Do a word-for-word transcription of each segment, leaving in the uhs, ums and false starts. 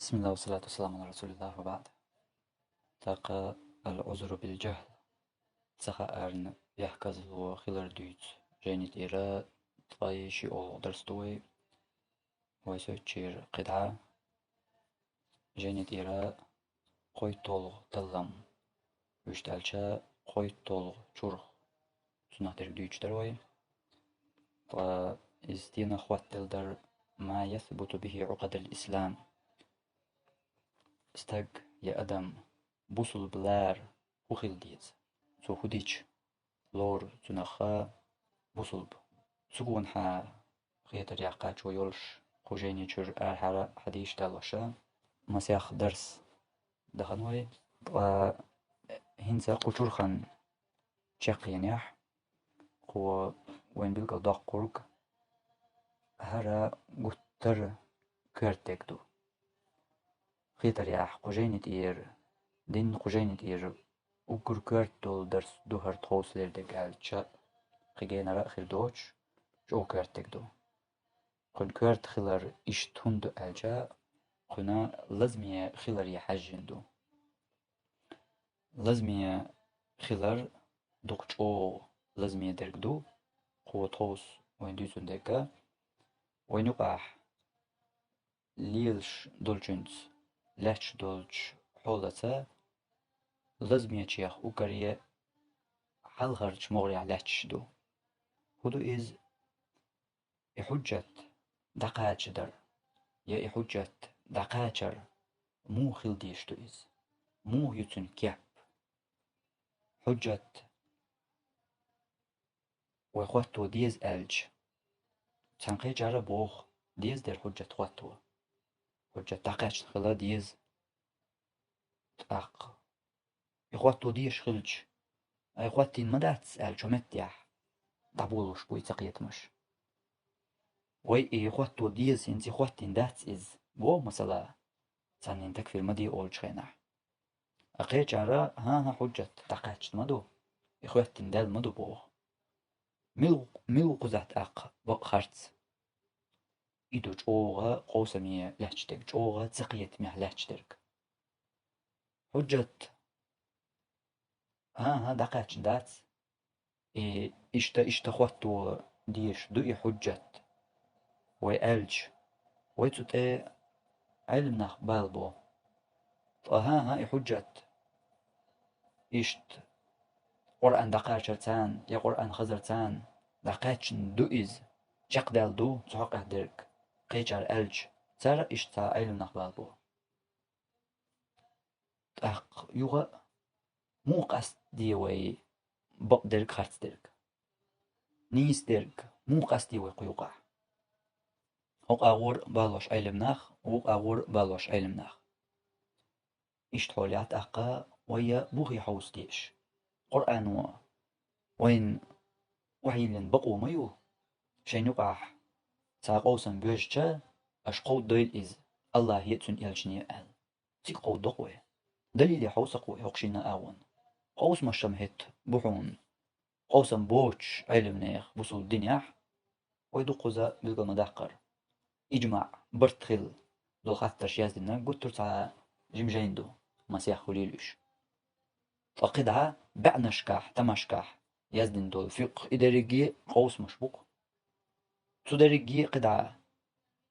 بسم الله والصلاة والسلام على رسول الله وبعد. ТӀаккха العذر بالجهل. Ца хаарна яхказло хилар дуьйцу жайни тӀера ткъе шиъолгӀа дарс ду вай. Вай соцучера кхидӀа жайни тӀера кхойтталгӀа таллам, вуьшта аьлча кхойтталгӀа чурх. Цунах дерг дуьйцуш дара вай. Ткъа иза стенах хӀоттаделла дара: ما يثبت به عقد الإسلام. Стаг я адам бусулба лара хӀун хила деза? Цо хӀун дича лору цунах бусулба? Цу гонахьа хетарехь кхачо йолуш кху жайни чуьра арахьара хьадисаш далош масех дарс дахана вай. Ткъа хӀинца кху чурхан чекхъенехь, кхо вайн билггал доккхург хӀара гуттар а коьрта дерг ду. Хетарехь кху жайни тӀера, дийнна кху жайни тӀера уггар коьрта долу дарс ду хӀара тховса лердерг аьлча, кхин генара а хир доцуш, чӀогӀа коьрта дерг ду. Кхуьнан коьрта хилар иштта хӀунда ду аьлча, кхуьнан лазаме хиларе хьаьжжина ду. Лазаме хилар дукха чӀогӀа лазаме дерг ду, кхо тховса вайн дуьйцун дерг а. Вайн юкъахь лелаш долчуьнца лаьтташ долчу хьолаца лазамечех уггаре хьалхарчу могӀарехь лаьтташ ду. ХӀун ду иза? И хьуьжжат дӀакхачадар, я и хьуьжжат дӀакхачар муха хила дезаш ду иза? Муха ю цуьнан кеп? Хьуьжжат вай хӀотто деза аьлча, цхьана кхечара а боху, деза дара хьуьжжат хӀотто. Хьуьжжат дӀакхаьчна хила деза. ТӀаккха и хӀотто дезаш хилча, ай, хӀоттийна ма дац аьлла, чу меттехь дӀаболуш бу и цакхетамаш. Вай и хӀотто деза, хӀинца и хӀоттийна дац иза, боху, масала, царна и такфир ма де олучу хенахь. Ткъа кхечара, хӀан-хӀа, хьуьжжат дӀакхаьчна ма ду, и хӀоттийна даьлла ма ду, боху. Мила, мила ву кхузахь тӀаккха бакъ харц? И ду чӀогӀа къовсаме лаьтташ дерг, чӀогӀа цакхетамехь лаьтташ дерг. Хьуьжжат, хӀан-хӀа, дӀакхаьчна дац. И иштта, иштта хӀотто дезаш ду и хьуьжжат, вай аьлча, вай цу тӀе Ӏелам нах бала бо. Ткъа хӀан-хӀа, и хьуьжжат иштта Къуръан дӀакхачарца я Къуръан хазарца дӀакхаьчна ду иза, чекхдаьлла ду цу хьокъехь дерг, кхечара аьлча, цара иштта цхьа Ӏелам нах бала бо. ТӀаккха юха а муха къастаде вай бакъдерг, харцдерг? Нийсдерг муха къастаде вай кху юкъахь? ХӀокху агӀор а балош Ӏелам нах, вукху агӀор а балош Ӏелам нах. Иштта хьолехь тӀаккха вай я бухе хьовса дезаш? Къуръано вайна охьайиллина бакъо ма ю, шайн юкъахь цхьа къовсам боьжча, аша кховдадойла иза АллахӀе а, цуьнан элчане а аьлла. Цига кховдадо-кх вай. Далиле хьовса-кх вай хӀокху шина агӀонна. Къовсамаш-м хӀетта бу хьуна къовсам боцуш Ӏелам нехан бусулба динехь, вай дуккхуза билгал ма-даккхара. ИжмаӀ, барт хилла долу хаттарш яздина гуттар а цхьа жима жайна ду, масех хуьлийла уьш. Ткъа кхидӀа баьӀнашкахь, тамашкахь яздина долу фикъхӀ, и дерриге а къовсамаш бу-кх. Цу дерриге а кхидӀа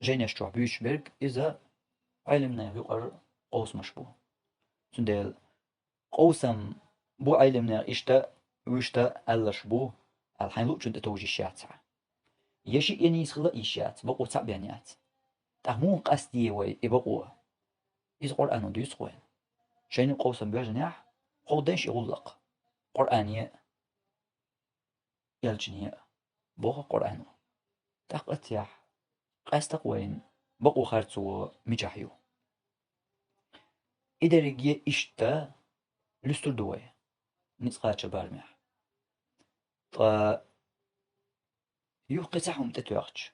жайнаш чохь буьйцуш берг иза Ӏелам нехан юкъара къовсамаш бу. Цундела къовсам бу Ӏелам нехан иштта, вуьшта аьлларш бу аьлла, хьайн луучунна тӀетовжа йиш яц хьан. Я шиъ, я нийса хила а йиш яц, бакъо цхьаъ бен яц. ТӀаккха муха къастае вай и бакъо? Иза Къуръано дуьйцу-кх вайна. Шайна къовсам боьжнехь, кховдадайша и гӀуллакх Къуръане а, элчане а, боху Къуръано. ТӀаккха цигахь къаьста-кх вайна бакъо харцо мичахь ю. И дерриге а иштта луьстур ду вай ницкъ кхача барамехь. Ткъа юха кхин цхьа хӀума тӀетоьхча,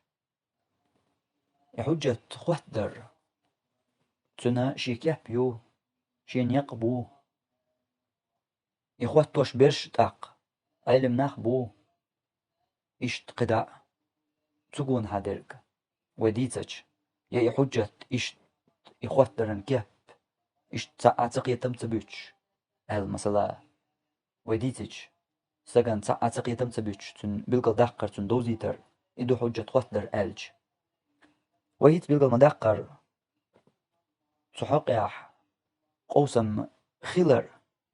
и хьуьжжат хӀоттадар, цуьнан шен кеп ю, шен некъ бу. И хӀоттош берш тӀаккха Ӏелам нах бу. Иштта кхидӀа а цу гонахьа дерг вай дийцича, я и хьуьжжат иштта и хоттаран кеп, иштта цхьа а ца кхетам ца буьтуш, аьлла, масала, вай дийцича, стагана цхьа а ца кхетам ца буьтуш, цуьнан билггал даккхар, цуьнан довзийтар, и ду хьуджат хоттадар аьлча. Вай хӀинца билггал ма даккхара, цу хьокъехь къовсам хилар,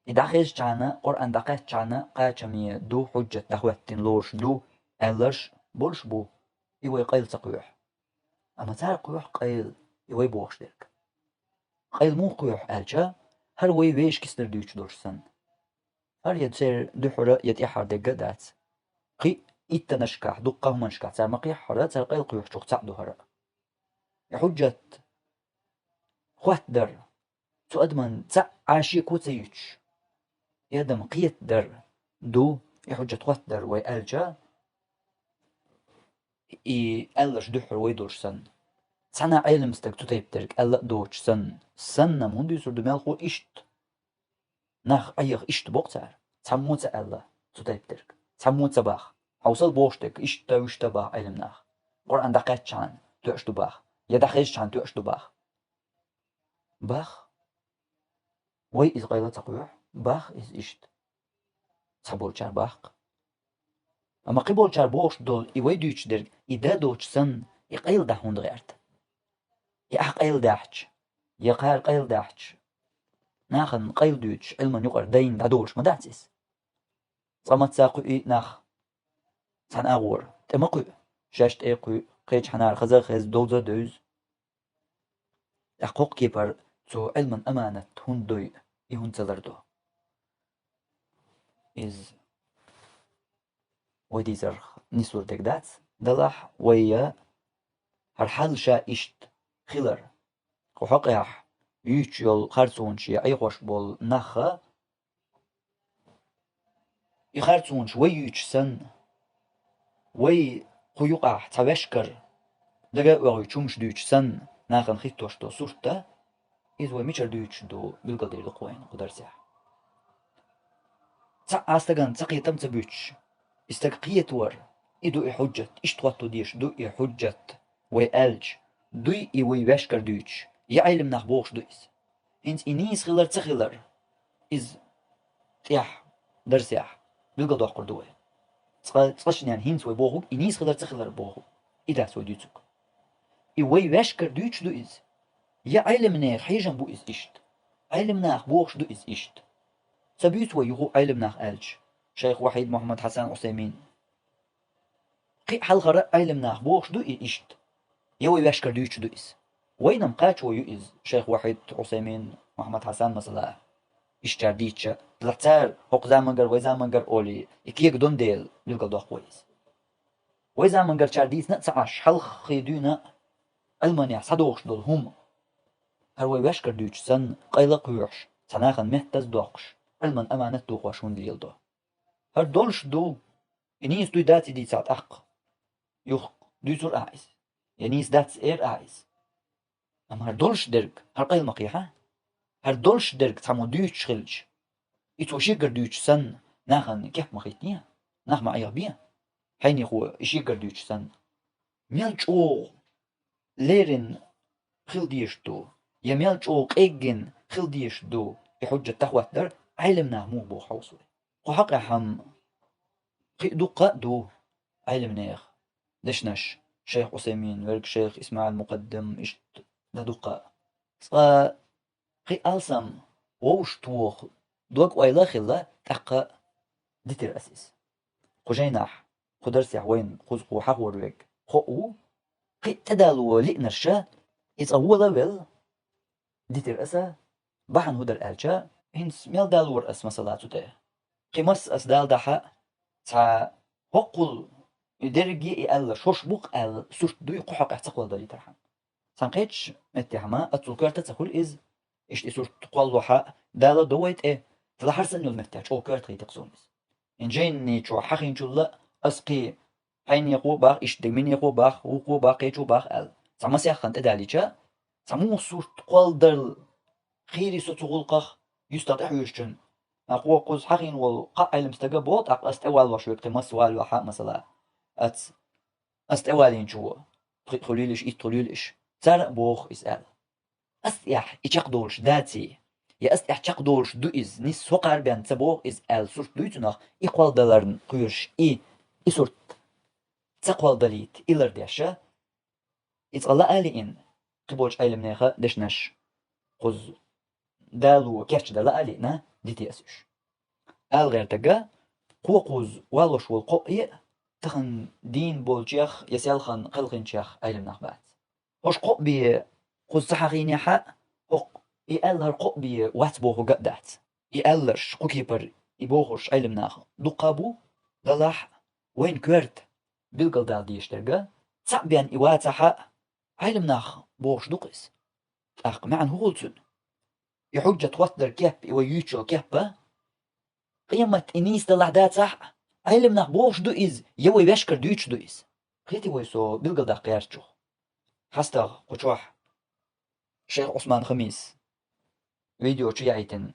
и дӀахезачхьана, Къуръан дӀакхаьччхьана кхачаме ду, хьуджат дӀахӀоьттина лоруш ду, аьлларш болуш бу, и вай къайла ца кхоьхьу. Амма цара кхоьхьу къайла, и вай бохуш дерг. Къайла муха кхоьхьу аьлча, хӀара вай вешан киснара дуьйцуш долуш санна. ХӀара я церан дуьххьара я тӀаьххьара дерг а дац. Кхин а иттанашкахь, дуккха а хӀуманашкахь цара ма кхехьара, цара къайла кхоьхьучух цхьаъ ду хӀара. И хьуджат хоттадар, цу адаман цхьа а шеко ца юьтуш, и адам кхетадар ду, и хьуджат хоттадар вай аьлча, и аьлларш дуьххьара вай долуш санна. Цхьана а Ӏелам стаг цу тайпа дерг аьлла а доцуш санна, санна-м хӀунда дуьйцур ду мелхо иштта? Нах Ӏеха иштта боккху цара. Цхьаммо а ца аьлла цу тайпа дерг. Цхьаммо а ца баха. Хьовсал бохуш дерг, иштта, вуьшта баха Ӏелам наха. Къуръан дӀакхаьччхьана тоьаш ду баха. Я дӀахезачхьана тоьаш ду баха. Баха. Вай иза къайла ца кхоьхьу, баха иза иштта. Цхьаболчара баха-кх. Амма кхиболчара бохуш долу и вай дуьйцуш дерг, и да доцуш санна, и къайла дахьа хӀунда гӀерта? И ахь къайла даьхча, я кхара къайла даьхча, нахана къайла дуьйцуш, Ӏилман юкъара дайна дӀадолуш ма дац иза. Цкъа маца кхуьу и нах, цхьана агӀора, тӀе ма кхуьу, шаьш тӀе а кхуьу, кхечу хьанара хаза а хеза, довза а девза. ТӀаккха кхокху кепара цу Ӏилман аманат хӀунда дой, и хӀунда ца лардо? Иза вай дийцарх нислур дерг дац, делахь вай я хӀара хьал ша иштта хилар. Кху хьокъехь юьйцуш йолу харцонаш я Ӏехош болу нах а, и харцонаш вай юьйцуш санна, вай кху юкъахь цхьа ваьшкара дага а оьгӀуьйтуш хӀумаш дуьйцуш санна, нахана хӀиттош долу сурт а, иза вай мичара дуьйцуш ду, билгалдийр ду-кх вайна кху дарсехь. Цхьа а стагана ца кхетам ца буьтуш, и стаг кхетавар, и ду и хьуджат, иштта хӀотто дезаш ду и хьуджат, вай аьлча, дуй и вай ваьшкара дуьйцуш, я Ӏелам нах бохуш ду иза. ХӀинца и нийса хилар ца хилар, иза тӀехь дарсехь билгалдоккхур ду вай. Цкъа, цкъачунен хӀинца вай бохург, и нийса хилар ца хилар боху, и дац вай дуьйцург. И вай ваьшкара дуьйцуш ду иза. Я Ӏелам нехан хьежам бу иза иштта. Ӏелам наха бохуш ду иза иштта. Ца буьйцу вай юха Ӏелам нах аьлча, шайх Вахьид, Мухьаммад Хьасан, Ӏусаймин. Кхин а хьалхара Ӏелам наха бохуш ду и иштта. Я вай ваьшкара дуьйцуш ду иза. Вайна-м кхачо ю иза, шайх Вахьид, Ӏусаймин, Мухьаммад Хьасан, масала, ишттачара дийцича, делахь цара хӀокху замангара, вай замангара олий, и кегадон дела билгалдоккху вай иза. Вай замангарчара дийцина а ца Ӏаш, хьалххе дуьйна а Ӏилманехь схьадохуш долу хӀума, хӀара вай ваьшкара дуьйцуш санна, къайла а кхоьхьуш, цхьа нахана меттаза а доккхуш, Ӏилман аманат дохош хӀунда леладо? ХӀара долуш ду, и нийса дуй дац и дийцахь тӀаккха. Юха дуьйцур ахь иза. Я нийса дац эр ахь иза. Амма хӀара долуш дерг, хӀара къайла ма кхехьа. ХӀара долуш дерг цхьаммо дуьйцуш хилча, и цо шегара дуьйцуш санна, нахана кеп ма хӀиттае, нах ма Ӏехабе. Хьенехо и шегара дуьйцуш санна. Мел чӀогӀа леррина хила дезаш ду, я мел чӀогӀа къеггина хила дезаш ду, и хьуджат дӀахӀоттадар, Ӏелам наха муха боху хьовса вай. Кху хьокъехь-м кхин а дуккха а ду Ӏелам нехан дешнаш, шайх Ӏусаймин, верг шайх ИсмаӀил Мукъаддам, иштта дан дуккха а. Цкъа кхин а алсам вовшахтоха дог-ойла а хилла, тӀаккха дитира ас иза. Кху жайнахь, кху дарсехь вайна кхуза кхо хьахор верг хо а ву, кхин а тӀедало лиънарш, и цкъа вола а велла, дитира аса, бахьана хӀун дара аьлча, хӀинца мел далора ас масала цу тӀе. Кхин масса ас дала дахьа, цхьа хӀоккхул и дерриге и аьлла, шорш бу-кх аьлла, сурт дуй кху хьокъехь ца кхолладалийтархьама. Цхьана кхечу меттехь-м аццул коьрта а ца хуьлу иза, иштта и сурт кхоллалахь а, дала до вай тӀе, делахь хӀара санна йолу меттехь чӀогӀа коьрта хийти-кх суна иза. Инженерни чохь хьахийначул а ас кхин хьенехо бах, иштта дерг минехо бах, вукхо бах, кхечо бах аьлла. Цхьа масех хан тӀедалийча, цхьа муха сурт кхолладарла хийри со цу гӀуллакхах юьстах тӀехьоьжучун. Акхо кхуза хьахийна волу кхаа Ӏелам стага боху, тӀаккха ас тӀевалош верг кхин масса валавехь а масала. Ац, ас тӀевалийначо, пхиъ хуьлийла иш, итт хуьлийла иш. Цара а боху иза аьлла. ас тӀехь и чекхдолуш даций, я ас тӀехь чекхдолуш ду иза, нисса хӀокхара бен ца боху иза аьлла сурт дуй цунах, и кхолладаларна кхоьруш, и, и сурт ца кхолладалийта, и лардеш а, и цкъа лаа а лиъна, кхиболчу Ӏеламнеха дешнаш кхуза дало кечдан лаа а лиъна, дитий ас уьш. Ала гӀертарг, кхо кхуза валош волу кхоъ а тахана дийна болчех я селхана кхелхинчех Ӏеламнах бац. ХӀорш кхоъ бен кхуза ца хьахийнехь а, хӀокху и аьлла хӀара кхоъ бен вац бохург а дац. И аьлларш, кху кепара и бохурш Ӏеламнах дуккха а бу, делахь а, вайна коьрта билгалдала дезаш дерг, цхьаъ бен и вацахь а, Ӏеламнах бохуш ду-кх иза. ТӀаккха маьӀна хӀун хуьлу цуьнан? И хьуьжжат хӀоттадар кеп, и вай юьйцуш йолу кеп а, къематде и нийса далахь дацахь а, Ӏеламнах бохуш ду иза, я вай ваьшкара дуьйцуш ду иза? Кхетий вай со билгалдаккха гӀертачух? ХьастагӀа кху чохь шайх Ӏусман Хамис видео чу яийтина,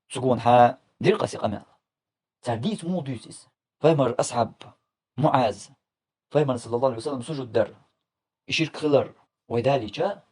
цу гонахьа дира-кх аса и къамел. Цара дийца муха дуьйцу иза? Пайхамаран асхьаб МуӀаз, пайхамарна, саллаллаху Ӏалайхи ва саллам, сужуд дар, и ширк хилар вай далийча,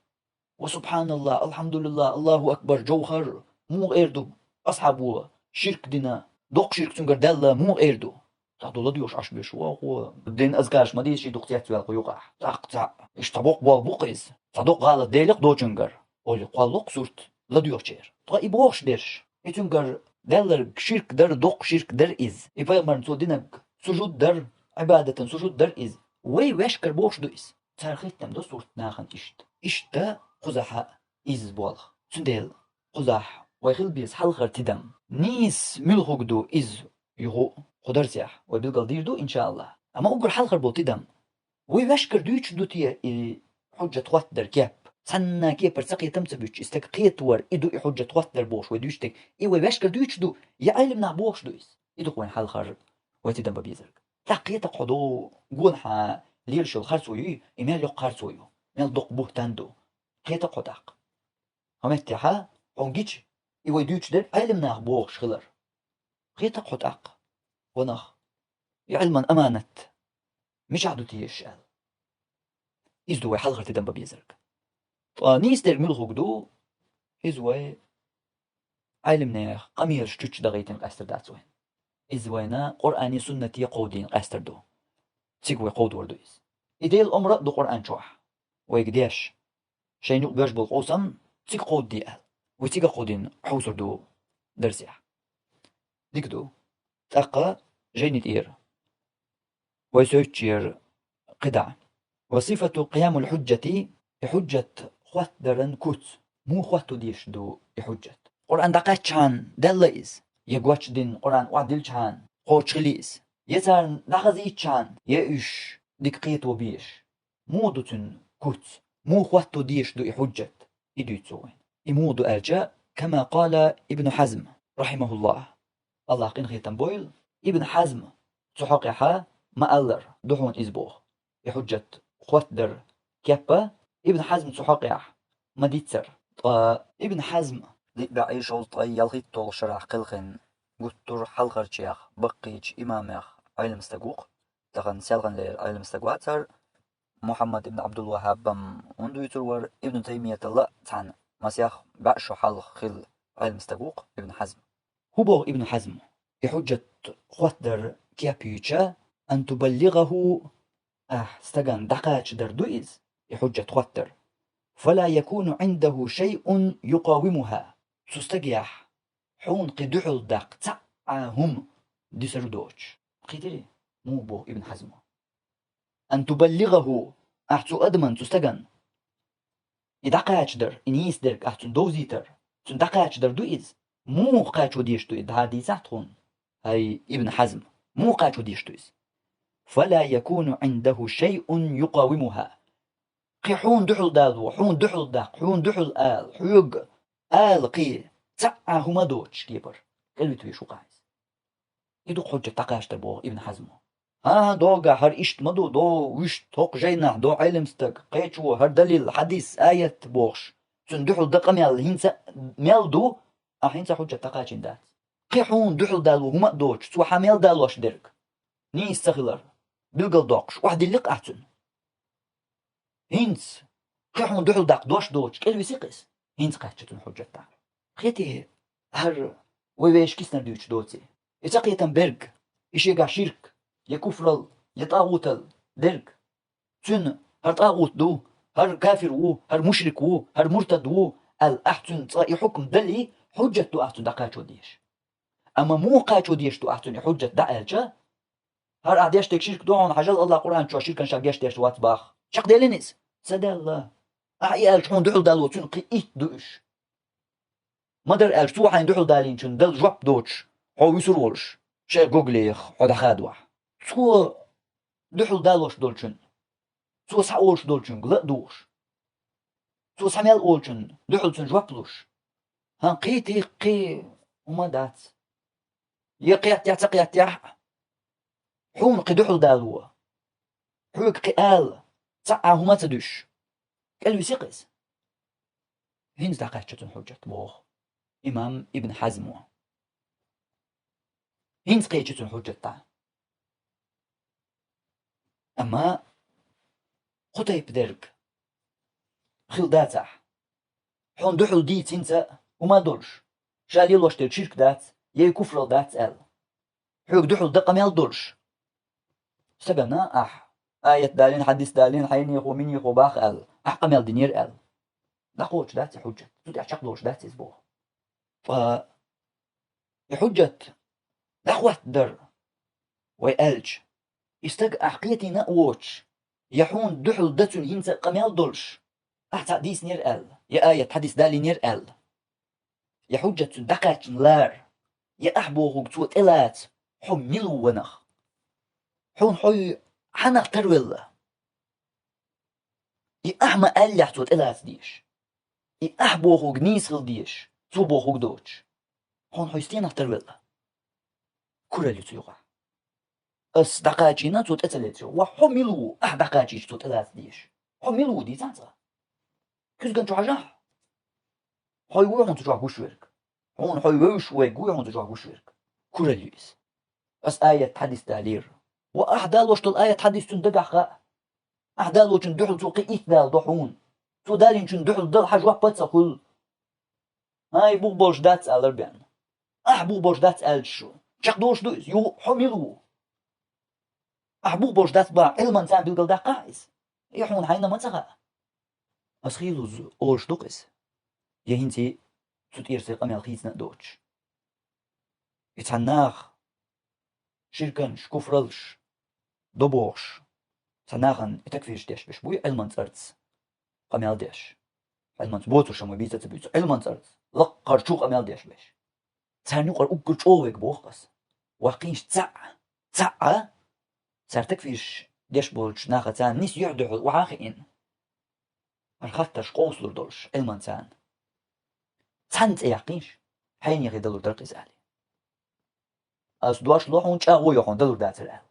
ва субхьаналлахӀ, алхьамдулиллахӀ, Аллаху акбар, жовхӀар, муха эр ду асхьабо ширк дина, доккха ширк цуьнгара даьлла муха эр ду? ТӀаккха ладоьгӀуш Ӏаш беш ву хӀокхо. Дин азкарш ма дийций, дукха цецваьлла кху юкъахь. ТӀаккха цхьаъ, иштта цхьа боккха болх бу-кх иза. Цхьа доккха гӀалат делира-кх доцуьнгара, олий кхоллало-кх сурт ладоьгӀучеран. Ткъа и бохуш дерш, и цуьнгара даьлларг ширк дара, доккха ширк дара иза. И пайхамарна цо динарг сужуд дара, Ӏибадатан сужуд дара иза. Вай ваьшкара бохуш ду иза. Цара хеттам до сурт нахана иштта. Иштта кхузахь а иза болх. Цундела кхузахь вай хила беза хьалхара тидам. Нийса муьлха хӀума ду иза юха а кху дарсехь вай билгалдийр ду, иншааллахӀ. Амма уггар хьалхара болу тидам. Вай ваьшкара дуьйцуш ду те и хьуьжжат хӀоттадар кеп? Цхьанна кепара ца кхетам ца буьтуш, и стаг кхетавар, и ду и хьуьжжат хӀоттадар бохуш вай дуьйцуш дерг, и вай ваьшкара дуьйцуш ду, я Ӏеламнах бохуш ду иза? И ду-кх вайн хьалхара вай тидам бан безарг. ТӀаккха кхета-кх хьо ду, гонахьа лелаш йолу харцо юй, и мел йоккха харцо ю, мел доккха бухӀтан ду. Кхета-кх хьо тӀаккха. ХӀокху меттехьа хьуна гича, и вай дуьйцуш дерг Ӏеламнах бохуш хилар. Кхета-кх хьо тӀаккха, ванах, и Ӏилман аманат мичахь ду теша аьлла. Иза ду вай хьалхара тидам бан безарг. Ткъа нийса дерг муьлха хӀума ду, иза вай Ӏеламнехан къамелаш чучча дахийтина къаьстар дац вайна. Иза вайна Къуръане, суннате кховдийна къаьстар ду. Цига вай кховдор ду иза. И Делан омра а ду Къуръан чохь вайга деш, шайна юкъа боьжна болу къовсам цига кховдаде аьлла. Вай цига кховдийна хьовсур ду дарсехь. Дика ду. ТӀаккха жайни тӀера вай соьцучеран кхидӀа. Ва сифату къиямул хьуьжжати, и хьуьжжат хӀоттадаран куц. Муха хӀотто дезаш ду и хьуьжжат? Къуръан дӀакхаьччхьана даьлла иза, я гочдина Къуръан охьадилличхьана кхочуш хили иза, я царна дӀахазийтчхьана, я уьш дика кхето безаш? Муха ду цуьнан куц? Муха хӀотто дезаш ду и хьуьжжат? И дуьйцу вайна. И муха ду аьлча, кама къала Ибн Хьазм, рахьимахуллахӀ, АллахӀ къинхетам бойла, Ибн Хьазм цу хьокъехьа ма-аллара ду хьуна иза боху. И хьуьжжат хӀоттадар кеп а Ибн Хьазм цу хьокъехь ма диццара. Ткъа Ибн Хьазм диъ бӀе шовзткъе ялхитталгӀачу шарахь кхелхина гуттар а хьалхарчех баккхийчу имамех Ӏелам стаг ву-кх. Тахана селханлера Ӏелам стаг вацара, Мухьаммад ибн Ӏабдул-ВахӀаб-м хӀунда вуьйцур вара, Ибн Таймиятал а цхьаьна масех бӀе шо хьалха хилла Ӏелам стаг ву-кх Ибн Хьазм. ХӀун боху Ибн Хьазм? И хьуьжжат хӀоттадар кеп юьйцуш: «Ан тубаллигӀаху», ахь стагана дӀакхачадар ду иза, и хьуьжжат хӀоттар. «Фала якуну Ӏиндаху шайъун юкъавимуха». Цу стагехь хьуна кхин дуьхьал даккха цхьа а хӀума дисар доцуш. Кхетирий, муха боху Ибн Хьазмо? «Ан тубаллигӀаху», ахь цу адаман, цу стаган и дӀакхачадар, и нийса дерг ахь цунна довзийтар, цунна дӀакхачадар ду иза. Муха кхачо дезаш ду иза, дӀа дийцахь тхуна, хӀай Ибн Хьазм, муха кхачо дезаш ду иза? «Фала якуну Ӏиндаху шайъун юкъавимуха». Кхин хьуна дуьхьал дало, хьуна дуьхьал даккха, хьуна дуьхьал ала, хьоьга ала кхин цхьа а хӀума доцуш кепара кӀелвитвеш ву-кх иза. И ду-кх хьуьжжат дӀакхачадар боху Ибн Хьазмо. ХӀан-хӀа, догахь хӀара иштта ма ду, до вуьшта, хӀокху жайнахь до Ӏелам стаг, кхечо хӀара далил, хьадис, аят бохуш, цунна дуьхьал дан къамел хӀинца мел ду, ахь хӀинца хьуьжжат дӀакхачийна дац. Кхин хьуна дуьхьал дало хӀума а доцуш, цо хьан мел далош дерг нийса ца хилар билгалдоккхуш, охьадилли-кх ахь цунна. ХӀинца кхин хьуна дуьхьал даккха дош доцуш кӀелвиси-кх иза. ХӀинца кхаьчча цунна хьуджат дӀа. Кхетий, хӀара вай вешан киснара дуьйцуш доций? И ца кхетам берг, и шегахь ширк, я куфрал, я тӀагӀутал дерг. Цуьнан хӀара тӀагӀут ду, хӀара кафир ву, хӀара мушрик ву, хӀара муртад ву аьлла, ахь цуьнан цкъа и хьукм далий, хьуджат ду ахь цунна дӀакхачо дезаш. Амма муха кхачо дезаш ду ахь цунна и хьуджат дӀа аьлча, хӀара ахь деш дерг ширк ду хьуна, хьажал, АллахӀа Къуръан чохь ширкана ша гечдеш вац боху. Чекхдели иза? Ца даьлла. Ахь и аьлча хьуна дуьхьал дало цуьнан кхин итт ду уьш. Ма-дарра аьлча, цо хьайна дуьхьал далийначунна дала жоп доцуш, хьо вуьсур волуш, шайх Гоголе яха хьо дӀахадавахь. Цо дуьхьал далош долчунна, цо схьаолуш долчуьнга ла а дугӀуш, цо схьа мел олучунна дуьхьал цунна жоп луш. ХӀан, кхетий, кхин хӀума дац. Я кхеттехь, ца кхеттехь, хьуна кхин дуьхьал дало, хьоьга кхин ала, цхьа а хӀума ца дуьсуш, кӀел висий-кх иза. ХӀинца дӀакхаьчча цунна хьуджат, боху имам Ибн Хьазмо. ХӀинца кхечи цунна хьуджат дӀа. Амма кху тайпа дерг хила дацахь, хьуна дуьхьал дийца хӀинца хӀума а долуш, ша лелош дерг ширк дац, я и куфрал дац аьлла, хьоьга дуьхьал дан къамел долуш, стагана ахь аят далийна, хьадис далийна, хьенехо, минехо боху аьлла, ахь къамел динера аьлла, дӀакхочуш дац и хьуджат, цу тӀехь чекхдолуш дац иза, боху. Ткъа и хьуджат дӀахӀоттадар вай аьлча, и стаг ахь кхетийна а воцуш, я хьуна дуьхьал дан цуьнан хӀинца а къамел долуш, ахь цхьаъ дийцинера аьлла, я аят, хьадис далийнера аьлла, я хьуджат цуьнан дӀакхаьчна лара, я ахь бохург цо тӀелаца, хьо мила ву, ванах? Хьуна хьо хьанах тарвелла? И ахь ма-аьллехь цо тӀелаца дезаш. И ахь бохург нийса хила дезаш, цо бохург доцуш. Хьуна хьо стенах тарвелла? Куралла ю цу юкъахь. Ас дӀакхачийна, цо тӀе ца леций. Ва хьо мила ву, ахь дӀакхачийча цо тӀелаца дезаш? Хьо мила ву, дийцахь цкъа. Куьзган чу хьажахь. Хьо вуй хьуна цу чохь гуш верг? Хьуна хьо вевзаш верг вуй хьуна цу чохь гуш верг? Куралла ю иза. Ас аят, хьадис далийра. Ва ахь далош долу аят, хьадис цуьнан дагахь хаьа. Ахь далочунна дуьхьал цо кхин итт даладо хьуна. Цо далийначунна дуьхьал дала хьан жоп а ца хуьлу. Ай, бух болуш дац алар бен. Ахь бух болуш дац аьлча шу, чекхдолуш ду иза? Ю, хьо мила ву? Ахь бух болуш дац боху Ӏилманца билгалдаккхахьа иза? И хьуна хьайна ма ца хаьа? Ас хийлаза олуш ду-кх иза, я хӀинца цу тӀера сайн къамел хийцина а доцуш. И цхьана наха ширканаш, куфралш до бохуш, цхьа нахана и такфирш деш берш буй Ӏилман цӀарца къамел деш? Ӏилманца боцурш ма бийца а ца буьйцу, Ӏилман цӀарца лаккхарчу къамел деш берш. Царна юкъара уггар чӀогӀа верг боху ас. Ваккхийша цхьаъ, цхьаъ а цара такфирш деш болчу нахаца нис юьхь-дуьхьал охьа а хиъна, хӀара хаттарш къовсалур долуш Ӏилманца. Цхьанна цӀе яккхийша, хьенехе далур дара-кх иза, аьлла. Ас дош ло хьуна, чӀагӀо йо хьуна, далур дацара, аьлла.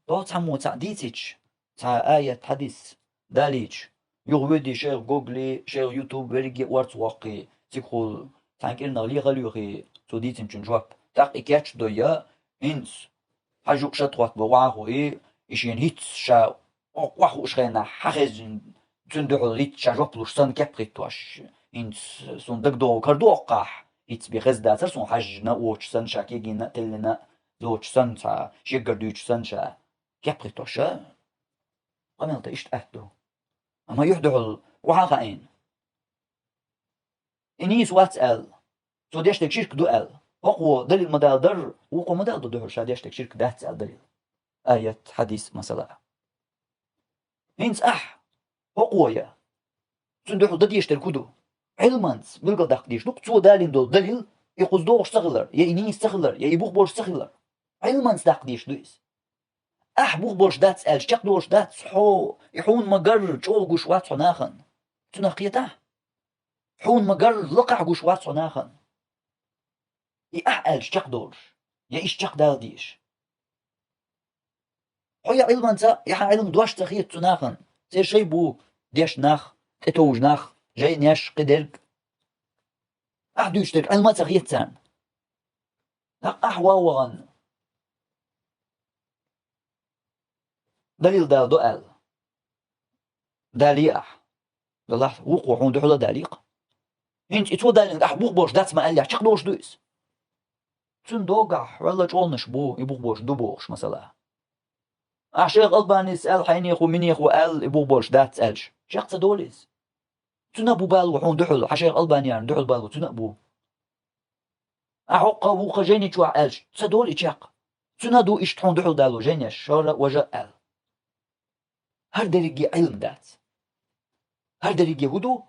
До цхьаммо цхьаъ дийцича, цхьа аят, хьадис далийча, юха воьдий шайх Гоголе, шайх YouTube, верриге а орца воккхий, цигахула цхьана кӀирнах лехалоьхий цо дийцинчун жоп. ТӀаккха и кечдой, я хӀинца хьажа юкъа шад хӀоттабо охьахуий, и шена хӀинцца ша охьахууш хенахь хьан хезна, цуьнан дуьхьал хӀинцца ша жоп луш санна кеп хӀиттош, хӀинцца суна дагадогӀу кара ду оккхахь, хӀинцца бен хезна дацара суна хьаьжжина а воцуш санна, ша кегийна а, теллина а доцуш санна, цхьа шеггара дуьйцуш санна ша кеп хӀиттош, а? Къамел дан иштта атта ду. Амма юьхь-дуьхьал охьа а хаийна, и нийса вац аьлла, цо деш дерг ширк ду аьлла, хӀокхо далил ма-далла дара, вукхо ма-далла ду дуьхьал ша деш дерг ширк дац аьлла далил. Аят, хьадис, масала. ХӀинца ахь, хӀокхо я, цуьнан дуьхьал дан дезаш дерг хӀун ду? Ӏилманца билгалдаккха дезаш ду-кх цо далийна долу далил, и кхуза догӀуш ца хилар, я и нийса ца хилар, я и бух болуш ца хилар. Ӏилманца даккха дезаш ду иза. Ахь бух болуш дац аьлча, чекхдолуш дац хьо, и хьуна ма-гарра чӀогӀа гуш вац хьо нахана. Цунах кхетахь? Хьуна ма-гарра лакхахь гуш вац хьо нахана. И ахь аьлча чекхдолуш, я иштта чекхдала дезаш. Хьо я Ӏилманца, я хьан Ӏилма дош ца хета цу нахана, церан шайн бу деш нах, тӀетовжа нах, жайнеш, кхидерг. Ахь дуьйцуш дерг Ӏилма а ца хета царна. ТӀаккха ахь ван вахана далил даладо аьлла, далий ахь. Далахь, вукхо хьуна дуьхьал а далийкх. ХӀинца и цо далийна, ахь бух болуш дац ма аьллехь, чекхдолуш ду иза. Цуьнан догахь хьоьлла чӀолнаш бу, и бух болуш ду бохуш, масала. Ахь шайх Албанис аьлла, хьайнехо, минехо аьлла, и бух болуш дац аьлча, чекх ца долу иза. Цуьнан а бу бало хьуна дуьхьал, хьан шайх Албанияна дуьхьал бало цуьнан а бу. Ахь хӀокху вукху жайни чохь аьлча, ца долу и чекх. Цуьнан а ду иштта хьуна дуьхьал дало жайнеш, шора а, важа а аьлла. ХӀара дерриге Ӏилма дац. ХӀара дерриге хӀун ду?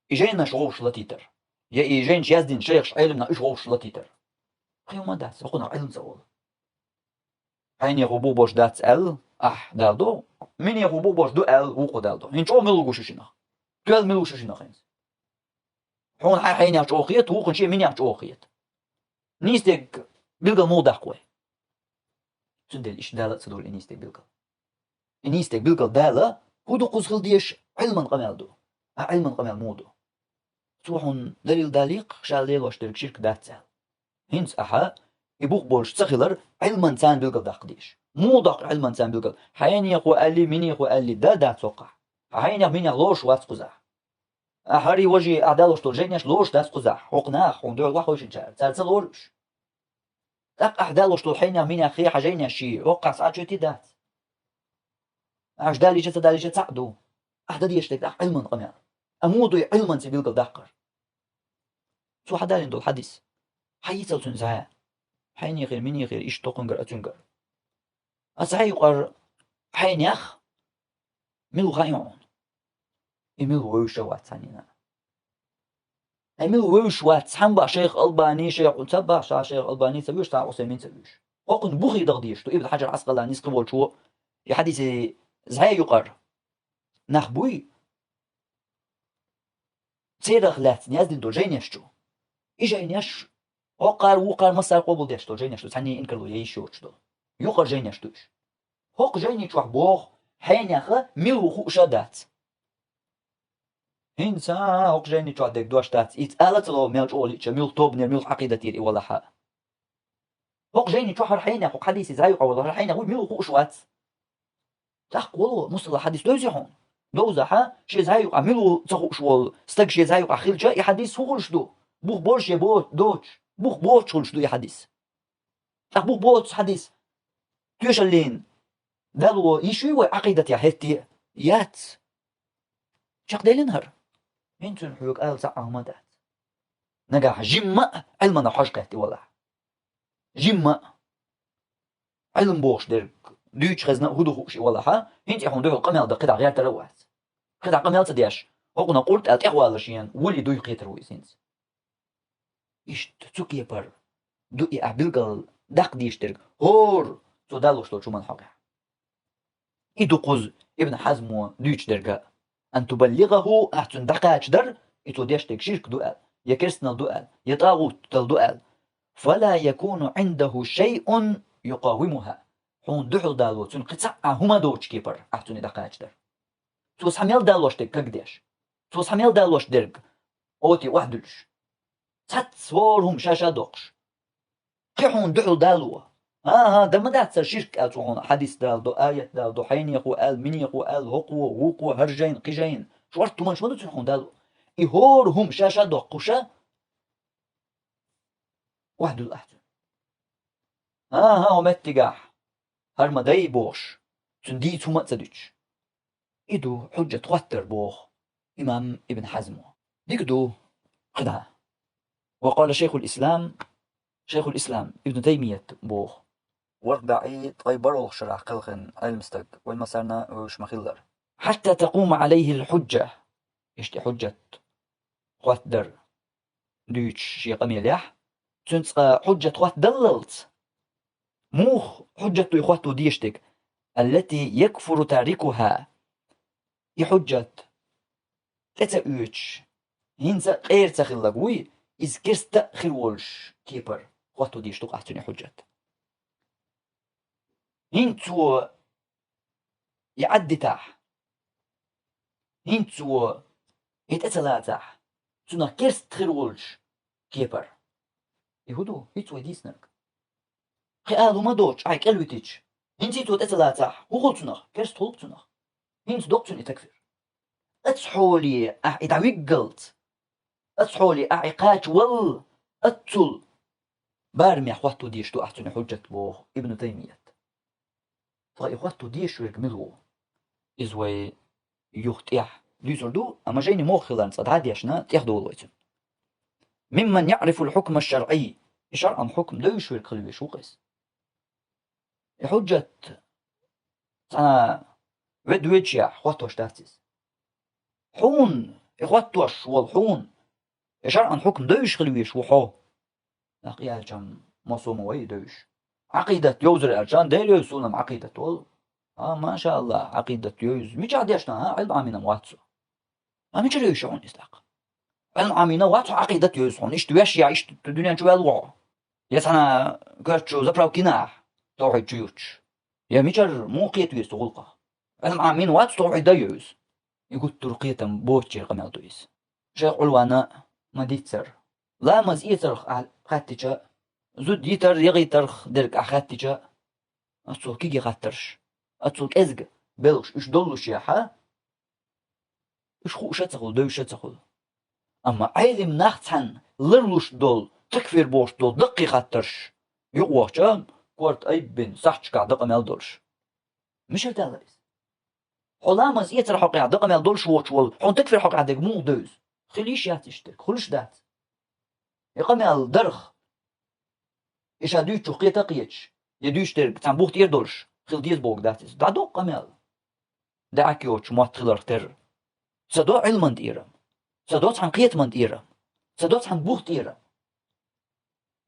И жайнаш вовшах латийтар. Я и жайнаш яздина шайхаш Ӏелимнах уьш вовшах латийтар. Кхин хӀума дац, хӀокхунах Ӏилма ца волу. Хьайнехо бух болуш дац аьлла, ахь дала до, минехо бух болуш ду аьлла, вукхо дала до. ХӀинца чӀогӀа мила гуш ю шинах? Тоьлла мила гуш ю шинах хӀинца? Хьуна хьайн хьайнех чӀогӀа хета, вукхунна шен минех чӀогӀа хета. Нийса дерг билгал муха даккха вай? Цундела иштта дала а ца долу и нийса дерг билгал. И нийса дерг билгал дала, хӀун ду кхуза хила дезаш, Ӏилман къамел ду. А Ӏилман къамел муха ду? Цо хьуна далил далийкх, ша лелош дерг ширк дац аьлла. ХӀинца ахьа и бух болуш ца хилар Ӏилман царна билгал даккха дезаш. Муха доккху Ӏилман царна билгал? Хьайнехо аьлли, минехо аьлли, да дац хӀокхахь. Хьайнех, минех лоруш вац кхузахь. Ахь хӀара и важа ахь далош долу жайнеш лоруш дац кхузахь. ХӀокху наха хьуна дуьхьал вахавайшинчара, цара ца лору уьш. ТӀаккха ахь далош долу хьайнех, минех хьан жайнеш ший, хӀокхахь цхьа а чоьте дац. Ахь уьш далийча, ца далийча цхьаъ ду. Ахь дан дезаш дерг тӀаккха Ӏилман къамел. Амма муха ду и Ӏилманца билгал даккхар? Цо хьан далийна долу хьадис? Хьан йийцал цуьнан зӀе? Хьайнехера, минехера, иштта тохунгара, оцуьнгара. Аса хьан юкъара хьайнех мила ву хаьий хьуна? И мила ву вевзаш а вац цхьаннена. Ай, мила ву вевзаш вац, цхьамма бах шайх Албани, шайх, ца бах ша шайх Албани ца вуьйш, цхьа Усаймин ца вуьйш. ХӀокхунна бухе даха дезаш ду, Ибн Хьаджар Ӏаскъаланис кхин волчо, и хьадисе зӀе юкъара нах буй, церах лаьцна яздина долу жайнеш чу. И жайнеш хӀокхара, вукхара, массара къобалдеш долу жайнеш ду, цхьанне инкарло ян йиш йоцуш долу. Юкъара жайнеш ду уьш. ХӀокху жайни чохь боху, хьенеха мила ву хууш а дац. ХӀинца хӀокху жайни чохь дерг дош дац. Иза ала ца ло, мел чӀогӀа лиъча, муьлха тобанера, муьлха Ӏакъидатера и валахьа. ХӀокху жайни чохь хӀара хьенех, хӀокху хьадисе зӀе юкъа волу хӀара хьенех ву мила хууш вац. ТӀаккха волу, муьлхха хьадис довзий хьуна? Довзахьа, шен зӀе юкъа мила ву ца хууш волу стаг шен зӀе юкъа хилча, и хьадис хӀун хуьлуш ду? Бух болуш я бо-, доцуш? Бух боцуш хуьлуш ду и хьадис. ТӀаккха бух боцу хьадис тоьшаллин дало йиш юй вай Ӏакъидатехь хӀетте? Яц. Чекхдевлла хӀара. ХӀинца цуьнан хьоьга ала цхьа а хӀума дац. Нагахь жимма а Ӏилманах хьожа кхетта и валахь. Жимма а. Ӏилма бохуш дерг дуьйцуш хезна а хӀун ду хууш и валахьа, хӀинца и хьуна дуьхьал къамел дан кхидӀа гӀертар а вац. КхидӀа къамел ца деш, хӀокхунах къурд аьлла тӀехвалар шена, вули дуй кхетар ву иза хӀинца. Иштта цу кепара ду и ахь билггал даккха дезаш дерг, хӀора цо далош долчу хӀуманна хьокъехь. И ду кхуза Ибн Хьазмо дуьйцуш дерг а: «Ан тубаллигӀаху», ахь цунна дӀакхачадар, и цо деш дерг ширк ду аьлла, я керстанал ду аьлла, я тӀагӀутал ду аьлла. «Фала якуну Ӏиндаху шайъун юкъаввимуха». Хьуна дуьхьал дало цуьнан кхин цхьа а хӀума доцучу кепара ахь цунна и дӀакхачадар. Цо схьа мел далош дерг кагадеш. Цо схьа мел далош дерг оти охьадуьллуш. Цхьацца хӀора хӀума ша-ша доккхуш. Кхин хьуна дуьхьал дало. ХӀан-хӀа, дан ма дац цара ширк аьлла цо хьуна, хьадис дала до, аят дала до, хьенехо аьлла, минехо аьлла, хӀокхо, вукхо, хӀара жайна, кхин жайна. ШортӀа хӀуманаш ма ду цуьнан хьуна дало. И хӀора хӀума ша-ша доккхуша, охьадуьллу ахь цуьнан. ХӀан-хӀа, хӀокху меттигахь хӀара ма дай бохуш, цуьнан дийца хӀума а ца дуьтуш. И ду хьуьжжат хӀоттадар боху имам Ибн Хьазмо. Дика ду, кхидӀа. Ва къала шайхул ислам, шайхул ислам Ибн Таймият боху. ВорхӀ бӀе ткъе бархӀалгӀачу шарахь кхелхина Ӏелам стаг, вайн массарна а вевзаш ма-хиллара. Хьатта такъума Ӏалайхил хьуджа. Иштта хьуьжжат хӀоттадар дуьйцуш шен къамелехь, цуьнан цкъа хьуьжжат хӀоттадаллалц. Муха хьуьжжат ду и хӀотто дезаш дерг? Аллати якфуру тарикуха. И хьуьжжат тӀе ца оьцуш, хӀинца а къера ца хилларг вуй, иза керста а хир волуш кепара хӀотто дезаш ду-кх ахь цуьнан и хьуьжжат. ХӀинца цо и Ӏаддитахь, хӀинца цо и тӀе ца лацахь, цунах керста хир волчу кепара. И хӀун ду? ХӀинца вай дийцинарг. Кхин ала хӀума доцуш, ахь кӀелвитича, хӀинца цо тӀе ца лацахь, хӀун хуьлу цунах? Керста хуьлу цунах. ХӀинца доккху цуьнан и такфир. Ацхьоле ахь и дӀавиггалц, ацхьоле ахь и кхачаваллалц, аццул барамехь хӀотто дезаш ду ахь цуьнан хьуджат, боху Ибн Таймият. Тхан и хӀотто дезаш верг мила ву? Иза вай юха тӀехь дуьйцур ду, амма жайни муха хиларна цкъа дӀа а дешна, тӀехдовла вай цуьнан. «Мимман яӀрифул хьукма шарӀий», и шарӀан хьукм девзаш верг хила везаш ву-кх иза. И хьуджат цхьана ведда воьдучехь хӀоттош дац иза. Хьуна, и хӀоттош волу хьуна, и шарӀан хьукм девзаш хила везаш ву хьо. ТӀаккха и аьлча-м, массо а ма вай и девзаш. Ӏакъидат йовзар аьлча, Дела йовза суна-м Ӏакъидат волу. А, машааллахӀ, Ӏакъидат йовза. Мичахь дешна, а, Ӏилма Ӏамийна вац со. А мичара йовза хьуна иза тӀаккха? Ӏилма Ӏамийна вац хьо, Ӏакъидат йовза хьуна. Иштта веш я, иштта дуьнен чу ваьлла ву хьо. Я цхьана коьрта чу заправка йина ахь, тавхьид чу юьтуш. Я мичара, муха кхета веза цу гӀуллакхах? Ӏилма Ӏамийна вац, тавхьид дан йовза. И гуттар а кхетам боцучеран къамел ду иза. Шайх Ӏулвана ма-дийццара. Ламаз эцарх ахь хаьттича, зуда йитар, яхийтарх дерг ахь хаьттича, аццул кегий хаттарш, аццул кӀезиг белхаш уьш доллушехь, уьш хууш а ца хуьлу, девзаш а ца хуьлу. Амма Ӏелим нах цхьаьна ларлуш долу, такфир бохуш долу даккхий хаттарш юкъавахча, корта айббина, сахьташкахь дан къамел долуш. Мичара даьлла иза? Хьо ламаз эцарх хьокъехь дан къамел долуш воцуш волу, хьуна такфир хьокъехь дерг муха девза? Хила йиш яц иштта дерг, хуьлуш дац. И къамел дарх, и ша дуьйцучух кхета а кхеташ, я дуьйцуш дерг цхьана бух тӀера долуш хила деза бохург дац иза. ДӀадоккху къамел. ДӀаьхьа йоцуш мотт хиларх терра. Ца до Ӏилман тӀера-м, ца до цхьана кхетаман тӀера-м, ца до цхьана бух тӀера-м.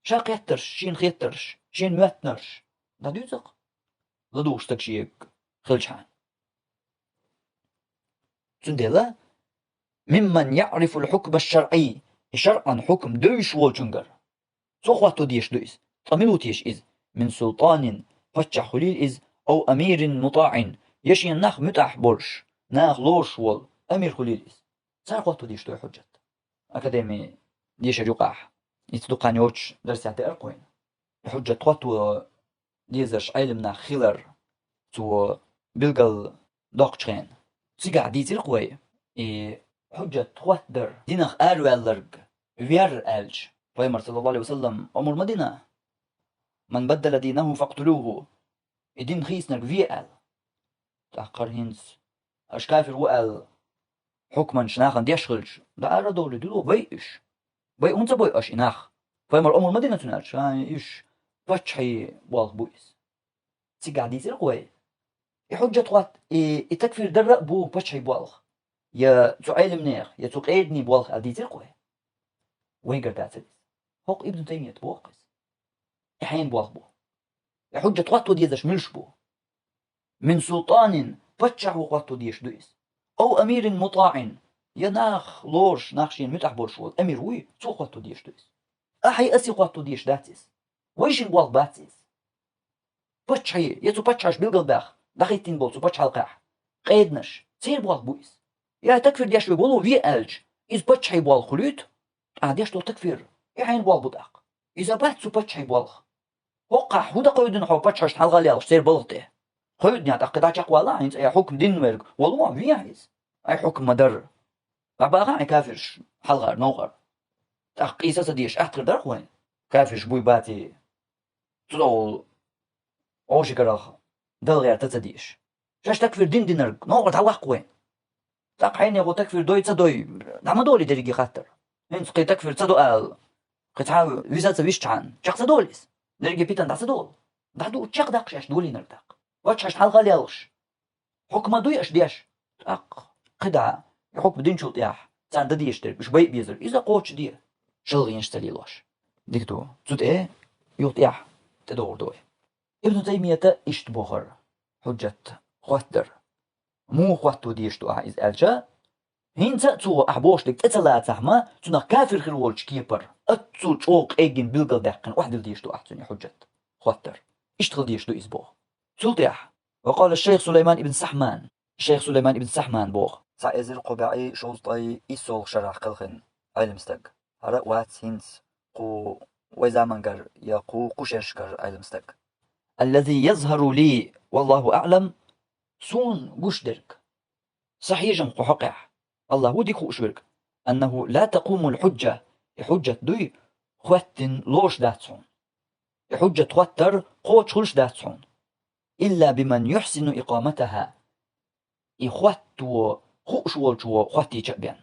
Ша кхеттарш, шена хеттарш, шена моьттинарш дӀадуьйцу-кх, ладугӀуш стаг шега хилчхьана. Цундела, «мимман яӀрифул хьукма шарӀий», и шарӀан хьукм девзаш волчуьнгара. Цо хӀотто дезаш ду иза. Ткъа мила ву теша иза? «Мин султанин», паччахь хуьлийла иза, «ав амирин мутаӀин», я шена нах муьтӀахь болуш, наха лоруш волу амир хуьлийла иза. Цара хӀотто дезаш ду и хьуджат. Академи дешар юкъахь ица дукха хан йоцуш дарсехь деара-кх вайна. И хьуджат хӀотто дезарш Ӏелим нах хилар цо билгал доккхучу хенахь. Цигахь дийцира-кх вай, и хьуджат хӀоттадар динах араваьлларг вер аьлча, пайхамар, саллаллаху Ӏалайхи ва саллам, омра ма дина: «Ман баддала динаху факътулуху», и дин хийцинарг ве аьлла. ТӀаккха хӀара хӀинца аша кафир ву аьлла, хьукманаш нахана деш хилча, дӀа ара а довлий, дуьло бай уьш. Бай хӀунда ца бой аша и нах? Пайхамар омра ма дина цунна аьлча, ша уьш паччахьий болх бу иза. Цигахь дийцира-кх вай, и хьуджат хӀотта, и, и такфир дар а бу паччахьий болх, я цу Ӏелимнех, я цу къеданийн болх аьлла дийцира-кх вай. Вайгара дацара иза. ХӀокху Ибн Таймият боху иза. И хьенан болх бу? И хьуджат хӀотто дезарш муьлш бу? «Мин султанин», паччахь ву хӀотто дезаш ду иза. «Ав амирин мутаӀин», я нах лоруш, нах шена муьтӀахь болуш волу амир вуй, цо хӀотто дезаш ду иза. Ахьа а, аса а хӀотто дезаш дац иза. Вайшин болх бац иза. Паччахьий, я цу паччахьаш билгалбаьхна, дӀахӀиттина болу цу пачхьалкхехь къеданаш, церан болх бу иза. Я такфир деш верг вало ве аьлча, иза паччахьий болх хуьлуьйту, ахьа деш долу такфир, и хьенан болх бу тӀаккха? Иза бац цу паччахьий болх. ХӀокхахь хӀун дан кхевдина хьо паччахьашна хьалха лелхаш церан балха тӀе? Кхевдинехь тӀаккха кхидӀа чекхвалахь, хӀинца айхьа хьукм дина верг вало вехьа иза. Айхьа хьукм ма-дарра. ДӀабахахь айхьа кафирш хьалхара, новкъара. ТӀаккха къийса а ца дезаш, аьттахар дара-кх вайн? Кафирш буй, баций, цу тӀехула Ӏошикарах Далла гӀерта а ца дезаш. Шаьш такфир дина динарг новкъара дӀаваккха вайн. ТӀаккха хьенехо такфир дой, ца дой, дӀа ма долий дерриге хаттар. ХӀинца кхин такфир ца до ала, кхин цхьа виса а ца висчхьана, чекх ца долу иза? Дерриге питана дӀа ца долу? ДӀадуучу чекхдаккха шаьш долийнарг тӀаккха. Паччахьашна хьалха лелхаш, хьукма дуй аша деш? ТӀаккха кхидӀа, и хьукма динчул тӀехьа царна дан дезаш дерг, уьш байа безар, иза кхочушде, шалгӀенаш ца лелош. Дика ду. Цу тӀе, юха тӀехьа тӀедогӀур ду вай. Ибн Таймията иштта бохура хьуджат хӀоттадар. Муха хӀотто дезаш ду ахьа иза аьлча, хӀинца а цо ахьа бохуш дерг тӀе ца лацахь ма, цунах кафир хир волчу кепара, аццул чӀогӀа къеггина билгалдаьккхина охьадилла дезаш ду ахьа цуьнан и хьуджат хӀоттадар. Иштта хила дезаш ду иза боху. Цул тӀаьхьа: «Ва къала шайх Сулайман ибн Сахьман». Шайх Сулайман ибн Сахьман боху. Цхьа эзар кхо бӀе шовзткъе иссолгӀа шарахь кхелхина Ӏелам стаг. ХӀара а вац хӀинца кху вай замангара я кху, кху шерашкара Ӏелам стаг. «Аллази язхару ли, валлаху аӀлам», суна гуш дерг, сан хьежам кху хьокъехь, Аллахӏ ву дика хууш верг. أنه لا تقوم الحجة, и хьуджат дуй, хӀоттина лоруш дац хьуна. И хьуджат хӀоттар кхочуш хулаш дац хьуна. إلا بمن يحسن إقامتها. И хӀотто хууш волчо хӀоттийча а бен.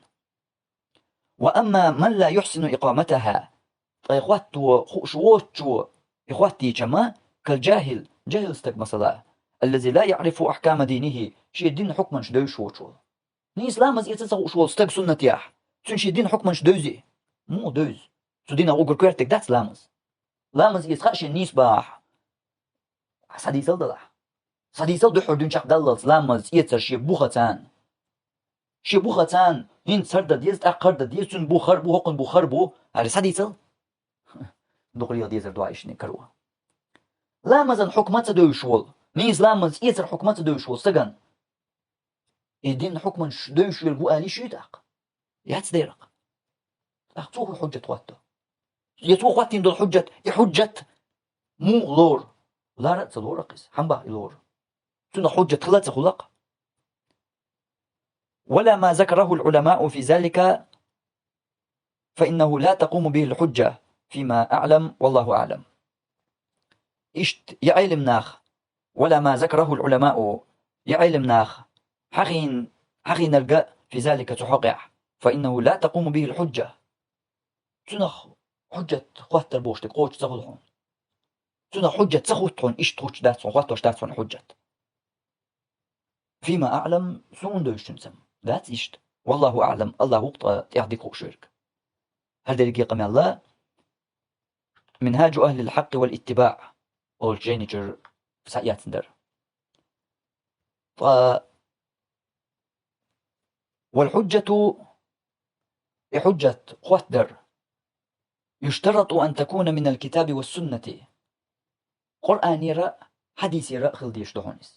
وأما من لا يحسن إقامتها, ткъа и хӀотто хууш воцчо и хӀоттийча ма, كالجاهل, жахӀил стаг, масала, الذي لا يعرف أحكام دينه, шен дина хьукманаш девзаш воцчо. Нийса ламаз эца ца хууш волу стаг суннатехь, цуьнан шен дина хьукманаш девзий? Муха девза? Цу динах угар коьртаниг дац ламаз. Ламаз эца хаа шен нийса бахахь, схьадийцал далахь. Схьадийцал дуьххьара дуьнчех даллалц ламаз эцар шен буха царна. Шен буха царна, хӀинца хӀара дан деза, тӀаккха хӀара дан деза, цуьнан бу хӀара бу, хӀокхуьнан бу хӀара бу, аьлла схьадийцал. Дукха леха дезар ду иштта каро. Ламазан хьукма ца девзаш волу, нийса ламаз эцар хьукма ца девзаш волу стагана и динан хьукманаш девзаш верг ву алий шуьйту тӀаккха? Яц деракъ. ТӀаккха цо хӀун хьуджат хӀотто? Я цо хӀоттийна долу хьуджат, и хьуджат муха лору? Лара а ца лору-кх иза, хьан бах и лору? Цунах хьуджат хила а ца хуьлу-кх. ولا ما ذكره العلماء في ذلك فإنه لا تقوم به الحجة فيما أعلم، والله أعلم. Иштта я Ӏелам нах, ولا ما ذكره العلماء, я Ӏелам нах хьахийна, хьахийнарг а في ذلك цу хьокъехь, فإنه لا تقوم به الحجة. Цунах хьуджат хӀоттар бохуш дерг кхочуш ца хуьлу хьуна. Цунах хьуджат ца хӀутту хьуна, иштта хӀуттуш дац хьуна, хӀоттош дац хьуна хьуджат. فيما أعلم, суна девзачуьнца дац иштта. والله أعلم, Аллахӏ ву-кх ткъа тӀех дика хууш верг. ХӀара дерриге къамел а منهاج أهل الحق والاتباع олучу жайни чуьра схьаэцна дара. Ткъа والحجة, и хьуджат хӀоттадар, يشترط أن تكون من الكتاب والسنة, Къуръанера а, хьадисера а хила дезаш ду хьуна иза.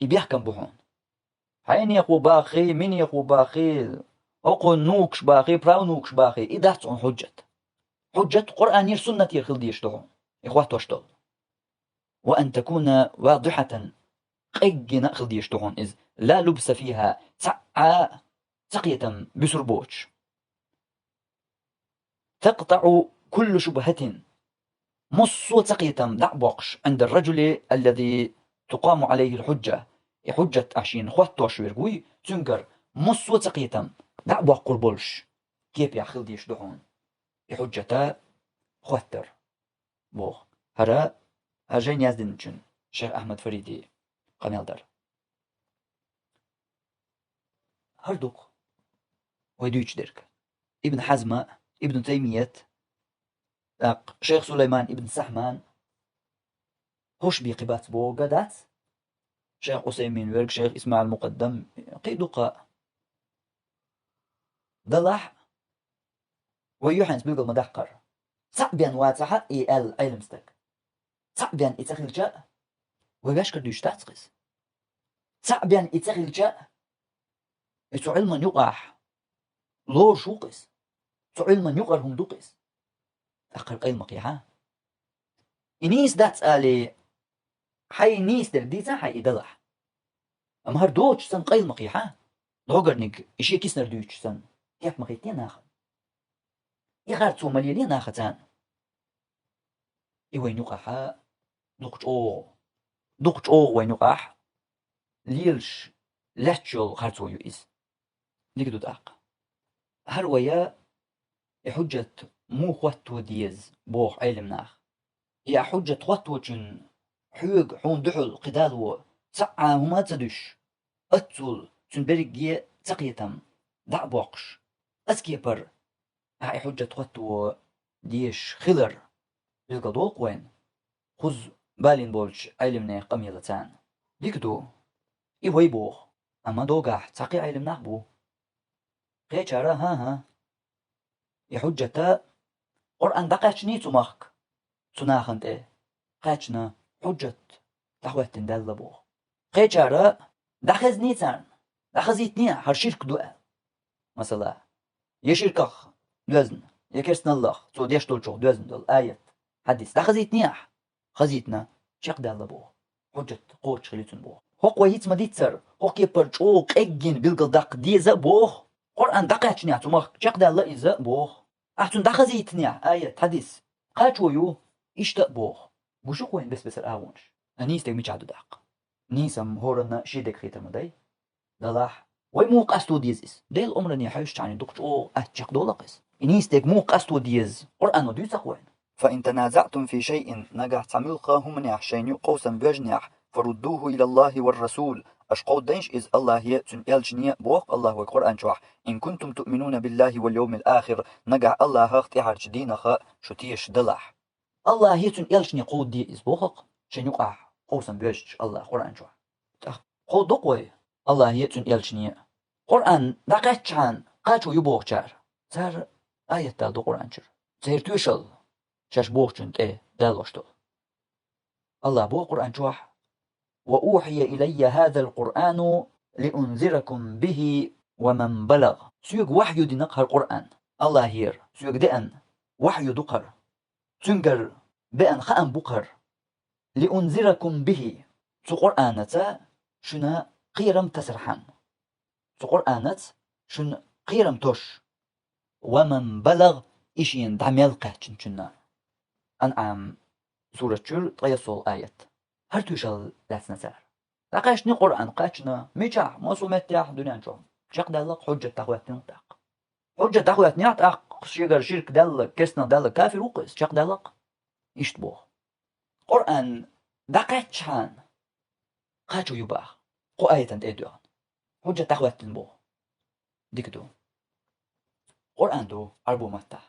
И бехкам бу хьуна. Хьенехо баххий, минехо баххий, хӀокхуьнан нукаш баххий, правнукаш баххий, и дац хьуна хьуджат. Хьуджат Къуръанера, суннатера хила дезаш ду хьуна и хӀоттош долу. وأن تكون واضحة, къеггина а хила дезаш ду хьуна иза, لا لبس فيها, цхьа а цакхетам буьсур боцуш. تقطع كل شبهة, массо а цакхетам дӀа а боккхуш, عند الرجل الذي تقام عليه الحجة, и хьуджат ахь шена хӀоттош верг вуй, цуьнгара массо а цакхетам дӀа а боккхур болуш кепехь хила дезаш ду хьуна и хьуджат хӀоттар, боху. ХӀара, хӀара жайна яздинчун шайх Ахьмад Фариди къамел дара. ХӀара ду-кх вай дуьйцуш дерг. Ибн Хьазма, Ибн Таймият, тӀаккха шайх Сулайман ибн Сахьман, хӀорш бен кхин бац бохург а дац. Шайх Усаймин верг, шайх ИсмаӀил Мукъаддам, кхин а дукха. Далахь, вай юьхьанца билгал ма даккхара. Цхьаъ бен вацахь а и аьлла Ӏелам стаг. Цхьаъ бен и ца хилча а, вай ваьшкара дуьйцуш дац-кх иза. Цхьаъ бен и ца хилча а, и цу Ӏилман юкъахь лоруш ву-кх иза. Цу Ӏилман юкъара хӀума ду-кх иза. ТӀаккха хӀара къайла ма кхехьа. И нийса дац алий, хьайн нийса дерг дийца хьайн и далахь. Амма хӀара доцуш санна къайла ма кхехьа. ДӀогарниг и шен киснара дуьйцуш санна, кеп ма хӀиттае нахана. И харцо ма лелае нахаца. И вайн юкъахь дукха чӀогӀа, дукха чӀогӀа вайн юкъахь лелаш лаьтташ йолу харцо ю иза. Дика ду тӀаккха. ХӀара вай и хьуджат муха хӀотто деза боху Ӏелам наха. И ахь хьуджат хӀотточун хьоьга хьуна дуьхьал кхидӀа а ло, цхьа а хӀума а ца дуьсуш, аццул цуьнан берриге а цакхетам дӀа а боккхуш, аса кепара ахь и хьуджат хӀотто дезаш хилар билгалдолу-кх вайна, кхуза балийна болчу Ӏелам нехан къамелаца. Дика ду, и вай боху, амма догахь цхьа кхин Ӏелам нах бу. Кхечара, хӀан-хӀа, и хьуджата Къуръан дӀакхаьчний цу махка, цу нахана тӀе? Кхаьчна, хьуджат дӀахӀоьттина даьлла боху. Кхечара дӀахезний царна, дӀахазийтний ахь, хӀара ширк ду аьлла. Масала, я ширках доьзна, я керстаналлах цо деш долчух доьзна долу аят, хьадис дӀахазийтний ахь? Хазийтина, чекхдаьлла боху. Хьуджат кхочуш хили цунна боху. ХӀокху вай хӀинца ма-диццара, хӀокху кепара чӀогӀа къеггина билгалдаккха деза а боху. Къуръан дӀакхаьчнехь цу махка, чекхдаьлла иза боху. Ахь цунна дӀахазийтинехь аят, хьадис, кхачо ю, иштта а боху. Гуш ю-кх вайн бес-бесара агӀонаш? Ткъа нийса дерг мичахь ду тӀаккха? Нийса-м хӀоранна шен дерг хетар ма дай. Делахь, вай муха къасто деза иза? Делан омране хьаьвсичхьана дукха чӀогӀа атта чекхдолу-кх иза. И нийса дерг муха къасто деза? Къуръано дуьйцу-кх вайна: «فإن تنازعتم في شيء», нагахь цхьа муьлхха хӀуманехь шайна юкъа къовсам боьжнехь, «فردوه إلى الله والرسول», аша кховдадайша иза Аллахе а, Цуьнан Элчане а, боху-кх Аллахо Къуръанчохь: «إن كنتم تؤمنون بالله واليوم الآخر», нагахь Аллахах а, тӀаьхьарчу дийнах а шу тешаш далахь. Аллахе а, Цуьнан Элчане а кховдаде иза, боху-кх, шайна юкъахь къовсам боьжча Аллаха Къуръанчохь. ТӀаккха кховдадо-кх вай Аллахе а, Цуьнан Элчане а. Къуръан дӀакхаьччхьана кхачо ю бохучара, цара аят даладо Къуръан чуьра. Церан тоьшалла, шаьш бохучунна тӀе далош долу. Аллаха боху Къуръан чохь: «وأوحي إلي هذا القرآن لأنذركم به ومن بلغ». Соьга вахью дина-кх хӀара Къуръан. Аллахера соьга деана вахью ду-кх хӀара. Цуьнгара беана хаам бу-кх хӀара. «لأنذركم به». Цу Къуръанаца шуна кхерам тасархьама. Цу Къуръанаца шуна кхерам тосуш. «ومن بلغ», и шена дӀа мел кхаьчначунна. Анъам сурат чуьра ткъайоьссолгӀа аят. ХӀара тоьшалла лаьцна цара. ДӀакхаьчни Къуръан, кхаьчна, мичахь, массо а меттехь дуьнен чохь. Чекхдаьлла-кх, хьуьжжат дӀахӀоьттина-кх тӀаккха. Хьуьжжат дӀахӀоьттинехь тӀаккха, шегара ширк даьлла, керстаналла даьлла кафир ву-кх иза, чекхдаьлла-кх. Иштта боху. Къуръан дӀакхаьччхьана кхачо ю боху, кху аятан тӀе а доьгӀна. Хьуьжжат дӀахӀоьттина боху. Дика ду. Къуръан ду Ӏарбо маттахь.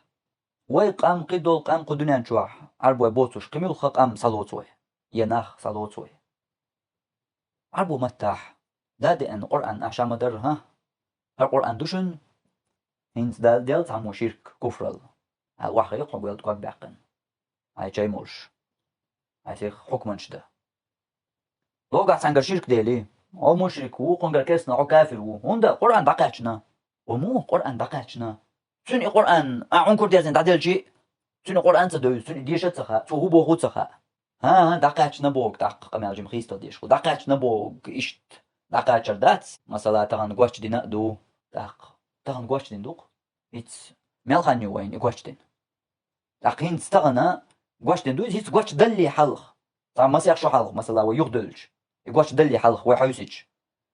Вай къам, кхидолу къам кху дуьнен чохь Ӏарбой боцуш кхин муьлхха къам схьалоцу вай, я нах схьалоцу вай. Ӏарбо маттахь да деана Къуръан ахь ша ма-дарра, хӀа? ХӀара Къуръан ду шуна? ХӀинца Дала делла цхьаммо ширк, куфралла. Хьан охьахайкха хьо гуьлда ког баьккхина? Хьайн чай молуш. Хьайн сих хьукманаш дан. Логахь цхьаьнгара ширк дели, хьо мушрик ву, кхуьнгара керстанал, хьо кафир ву. ХӀунда Къуръан дӀакхаьчна? Ва муха Къуръан дӀакхаьчна? Цуьнан и Къуръан, а, Ӏуна кура дезна дӀаделчи, цуьнан и Къуръан ца девза, цуьнан и деша а ца хаьа, цо хӀун боху а ца хаьа. ХӀан-хӀа, дӀакхаьчна боху, тӀаккха къамел жима хийцадала дезаш хила. ДӀакхаьчна боху, иштта дӀакхачар дац, масала, тахана гочдина а ду, тӀаккха тахана гочдина ду-кх. ХӀинца мел хан ю вайна и гочдина? ТӀаккха хӀинца тахана гочдина ду иза, хӀинца гочдалле хьалха, цхьа масех шо хьалха, масала, вай юхадевлча, и гочдалле хьалха вай хьаьвсича,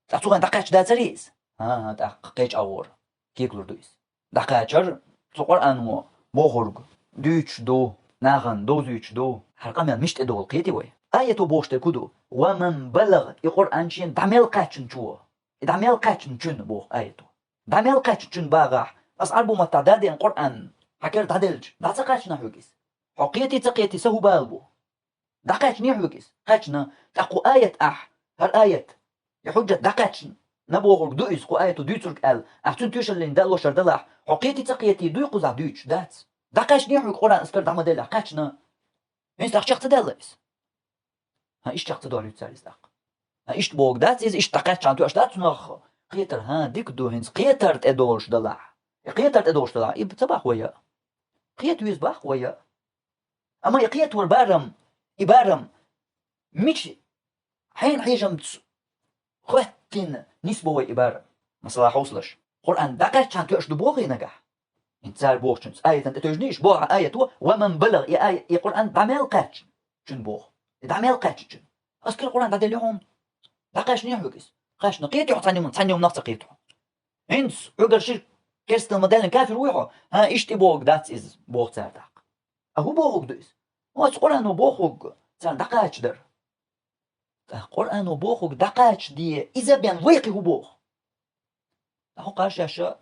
тӀаккха цу хенахь дӀакхаьчна дацара иза? ХӀан-хӀа, тӀаккха кхечу агӀора кегалур ду иза. ДӀакхачар цу Къуръано бохург дуьйцуш ду, нахана довзуьйтуш ду. ХӀара къамел мича тӀедолу кхетий вай? Аято бохуш дерг хӀун ду? «Ва ман балагӀ», и Къуръан шена дӀа мел кхаьчначо. И дӀа мел кхаьчначунна боху аято. ДӀа мел кхаьчначунна боху ахь, аса Ӏарбо маттахь да деана Къуръан хьан кара дӀаделча, дӀа ца кхаьчна хьоьга иза? Хьо кхетий, ца кхетий, сан хӀун бала бу? ДӀакхаьчний хьоьга иза? Кхаьчна. ТӀаккха кху аят ахь, хӀара аят, и хьуьжжат дӀакхаьчна бохург ду иза, кху аято дуьйцург аьлла, ахь цуьнан тоьшаллина далошар далахь, хьо кхетий, ца кхетий, дуй кхузахь дуьйцуш? Дац. ДӀакхаьчний хьоьга Къуръан аса кара дӀа ма деллехь? Кхаьчна. ХӀинца тӀаккха чекх ца даьлла иза? ХӀан, иштта чекх ца долуьйту цара иза тӀаккха? ХӀан, иштта бохург дац иза, иштта дӀакхаьччахьана тоьаш дац цунах кхетар? ХӀан, дика ду, хӀинца кхетар тӀедолуш далахь. И кхетар тӀедолуш далахь, и ца боху вай а? Кхета веза боху вай а. Амма и кхетор барам, и барам мича, хьенан хьежамца хӀоьттина нисбо вай и барам? Масала, хьовсалаш, Къуръан дӀакхаьччахьана тоьаш ду бохий нагахь? ХӀинца цара бохучуьнца аятан тӀе тевжина, иштта боху аято: «Ва ман балагӀ», и ая-, и Къуръан дӀа мел кхаьчначунна боху. И дӀа мел кхаьчначунна. Аса кара Къуръан дӀаделли хьуна? ДӀакхаьчний хьоьга иза? Кхаьчна. Кхетий хьо цхьана хӀуманах, цхьана хӀуманах ца кхетий хьо? ХӀинца хьуьгара ширк, керстанал ма-даьллина кафир вуй хьо? ХӀан, иштта и бохург дац иза, боху цара тӀаккха. А хӀун бохург ду иза? Оцу Къуръано бохург царна дӀакхачадар. ТӀаккха Къуръано бохург дӀакхачаде иза бен вай кхин хӀун боху? ТӀаккха хӀокхара шаьш а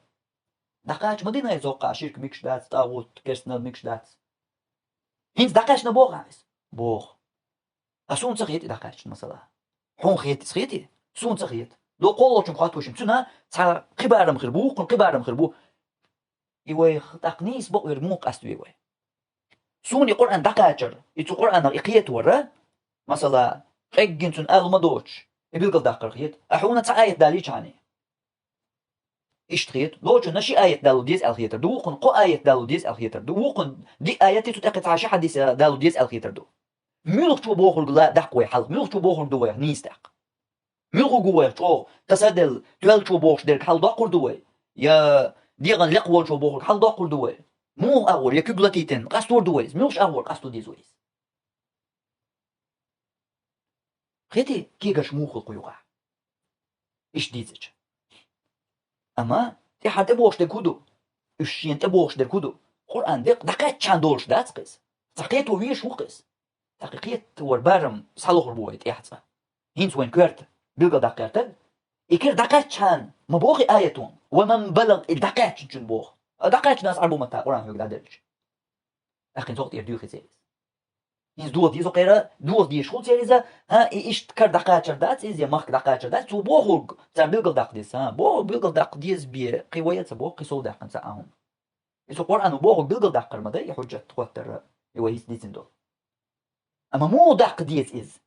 дӀакхача ма дина иза, хӀокхара ширк мегаш дац, тӀагӀут, керстанал мегаш дац. ХӀинца дӀакхаьчна боху ахь иза? Боху. Ткъа суна ца хета и дӀакхаьчна, масала. Хьуна хета иза, хетий? Суна ца хета. Ло кхоллалчун хатта ву шуна. Цуьнан цхьа кхин барам хир бу, вукхун кхин барам хир бу. И вайх тӀаккха нийса бакъвер муха къаставе вай? Суна и Къуръан дӀакхачар, и цу Къуръанах и кхетор а, масала, къеггина цунна ала ма доцуш, и билгалдаккхар хета, а хьуна цхьа аят далийчхьана. Иштта хета, лочунна ши аят далур деза аьлла хетар ду, вукхунна кхо аят далур деза аьлла хетар ду, вукхунна диъ аят, цу тӀекхача цхьа ши хьадис далур деза аьлла хетар ду. Муьлхачо бохург ла даккха вай хьалха, муьлхачо бохург ду вайх нийса тӀаккха? Муьлха ву вайх чӀогӀа тасаделла, тоьллачо бохуш дерг хьалдоккхур ду вай? я дегӀан лекха волчо бохург хьалдоккхур ду вай? Муха агӀор, я куьг латийтина, къастор ду вай иза? Муьлхача агӀор къасто деза вай иза? Хетий, кегарш муха хуьлу кху юкъахь? Иштта дийцича. Амма тӀаьхьара тӀебогӀуш дерг хӀун ду? Уьш шена тӀебогӀуш дерг хӀун ду? Къуръан декъ дӀакхаьччхьана долуш дац-кх иза. Цхьа кхето везаш ву-кх иза. ТӀаккха и кхетавар барам схьалохур бу вай тӀехь цкъа. ХӀинца вайн коьрта билгалдаккха гӀертарг, и кара дӀакхаьччхьана ма боху аятон: «Ва ман балагӀ», и дӀакхаьчначун боху. А дӀакхаьчна аса Ӏарбо маттахь Къуръан хьоьга дӀаделча. ТӀаккха хӀинца хӀокху тӀера дуьйхи церан иза. ХӀинца доха деза кхера, доха дезаш хуьлу церан иза, хӀан, и иштта кара дӀакхачар дац иза, я махка дӀакхачар дац, цо бохург цара билгалдаккха деза, хӀан, бохург билгалдаккха деза бен, кхин вай а ца боху, кхин сов даьккхина ца Ӏа хӀума. И цу Къуръано бохург билгалдаккхар ма дай, и хьуьжжат хӀоттар, и вай хӀинца дийцина долу. Амма муха даккха деза иза?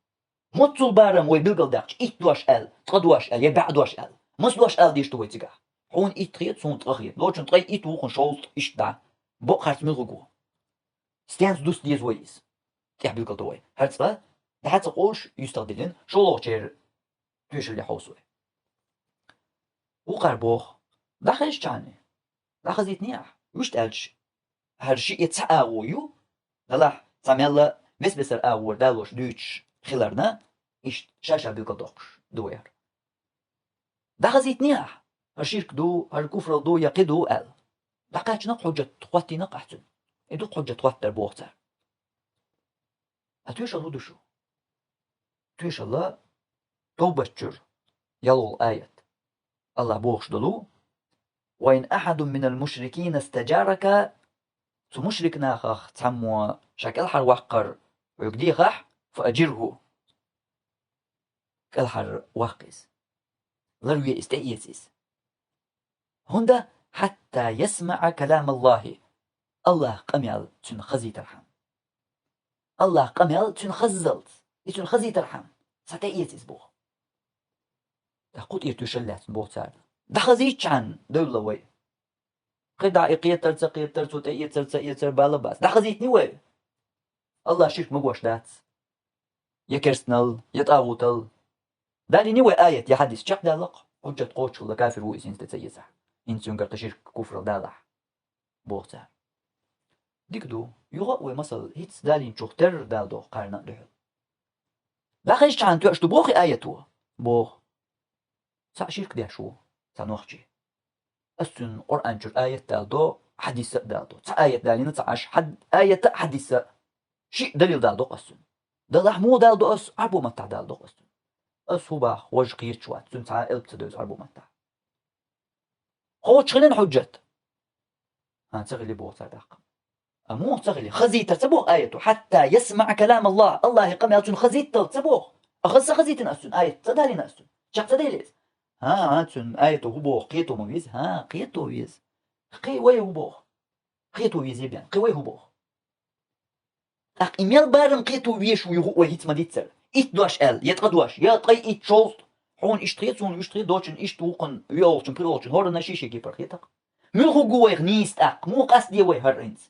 Моццул барам вай билгалдаьккхича, итт дош аьлла, ткъа дош аьлла, я бӀе дош аьлла? Маса дош ала дезаш ду вай цигахь? Хьуна итт хета, суна ткъа хета. Лочун ткъе итт, вукхун шовзткъа, иштта дӀа. Бакъ харц муьлха гу? Стенца дуста деза вай иза? ТӀехь билгал до вай. ХӀара цкъа, дӀа цкъа къовлуш, юьстах диллина, шолгӀачеран тоьшалле хьовсу вай. Вукхара боху: «ДӀахезчхьана, дӀахазийтинехьа». Вуьшта аьлча, хӀара шиъ я цхьа агӀо ю, делахь цхьа мелла бес-бесара агӀор далош дуьйцуш хиларна, иштта ша-ша билгалдоккхуш ду вай хӀара. ДӀахазийтинехьа, хӀара ширк ду, хӀара куфралла ду я кхин ду аьлла. ДӀакхаьчна-кх хьуьжжат, хӀоттийна-кх ахь цуьнан. И ду-кх хьуьжжат хӀоттар, боху цара. Ткъа тоьшалла хӀун ду шун? Тоьшалла Товбат чуьра ялхалгӀа аят. АллахӀа бохуш долу: «Ва ин ахьадун минал мушрикина стаджарака», цу мушрик нахах цхьаммо ша кӀелхьарваккхар хьоьга дехахь, «фа аджирху», кӀелхьарваккха иза. Ларве иза, тӀеэца иза. ХӀунда: «хьатта ясмаӀа калам Аллахи», АллахӀан къамел цуьнан хазийтархьама. АллахӀан къамел цуьнан хаззалц, и цуьнан хазийтархьама, сатӀеэца иза боху. ТӀаккха кху тӀера тоьшалла лаьцна боху цара: «ДӀахазийтчхьана девлла вай». Кхин дӀа и кхетар, ца кхетар, цо тӀеэцар, ца эцар бала бац. ДӀахазийтиний вай? АллахӀ ширк магош дац. Я керстанал, я тӀагӀутал. Далийний вай аят я хьадис, чекхдалла-кх, хьуьжжат кхочушхула, кафир ву иза, хӀинца тӀе ца эцахь. ХӀинца цуьнгара кхин ширк, куфралла далахь, боху цара. Дика ду, юха а вай масал хӀинца далийначух терра даладо кхарна а дуьхьал. ДӀахезчхьана тоьаш ду боху и аято? Боху. Цхьаъ ширк деш ву, цхьа нохчи. Ас цуьнан Къуръан чуьра аят даладо, хьадис а даладо. Цхьа аят далийна ца Ӏаш, хьад-, аят а, хьадис а. Шиъ далил даладо-кх ас цуьнан. Далахь муха даладо ас, Ӏарбо маттахь даладо-кх ас цуьнан. Ас хӀун боху, важа кхеташ вац, цуьнан цхьа а элп ца девза Ӏарбо маттахь. Кхочушхилина хьуьжжат? ХӀан, ца хили боху цара тӀаккха. А муха ца хили? Хазийтар ца боху аято? «Хьатта ясмаӀа калам Аллах», АллахӀан къамел цуьнан хазийталц ца боху? А хаза ца хазийтина ас цуьнан, аят ца далийна ас цуьнан? Чекх ца делла иза? ХӀан, хӀан, цуьнан аято хӀун боху? Кхето ма веза? ХӀан, кхето веза. Кхин вай хӀун боху? Кхето везий бен, кхин вай хӀун боху? ТӀаккха и мел барам кхето везаш ву юха а вай хӀинца ма-дийццара? Итт дош аьлла, я ткъа дош, я ткъе итт, шовзткъа. Хьуна иштта хета, суна вуьшта хета, лочун иштта, вукхун, воьалгӀачун, пхоьалгӀачун, хӀоранна ши-ши кепара хета-кх. Муьлха гу вайх нийса тӀаккха? Муха къастаде вай хӀара хӀинца?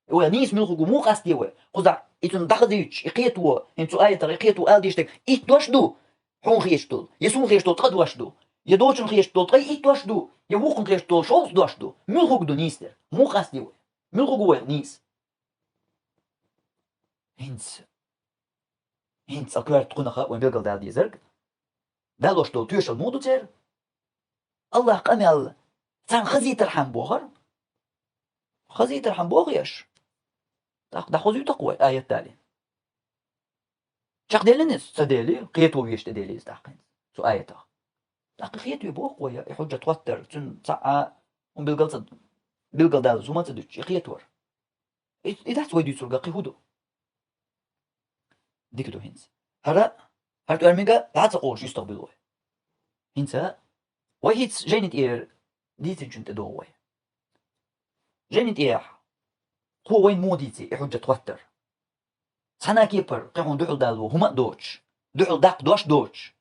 Вай нийса муьлха гу, муха къастаде вай? Кхузахь и цунна дӀахазийтуш, и кхето, хӀинца цу аятах и кхето ала дезаш дерг итт дош ду, хьуна хеташ долу, я суна хеташ долу ткъа дош ду, я лочун хеташ долу ткъе итт дош ду, я вукхун хеташ долу шовзткъа дош ду. Муьлха гу ду нийса дерг? Муха къастаде вай? Муьлха гу вайх нийса? ХӀинца, хӀинца цкъа коьрта кхунах вайн билгалдала дезарг, далош долу тоьшалла муха ду церан? АллахӀан къамел царна хазийтархьама бохура? Хазийтархьама боху аш? ТӀаккха дӀахозуьйту-кх вай аят далийна. Чекхделлина иза? Ца дели, кхето везаш тӀедели иза тӀаккха хӀинца цу аятах. ТӀаккха кхетаве боху-кх вай, и хьуьжжат хӀоттар, цуьнан цхьа а хӀума билгал ца, билгалдаллалц хӀума ца дуьтуш, и кхетор. И, и дац вай дуьйцург, кхин хӀун ду? Дика ду хӀинца. ХӀара, хӀара тӀоьрмиг дӀа ца къовлуш юьстах буьллу вай. ХӀинца вай хӀинца жайни тӀера дийцинчунна тӀедогӀу вай. Жайни тӀехь кхо вайна муха дийци и хьуьжжат хӀоттар? Цхьана а кепара кхин хьуна дуьхьал дало хӀума а доцуш, дуьхьал даккха дош доцуш,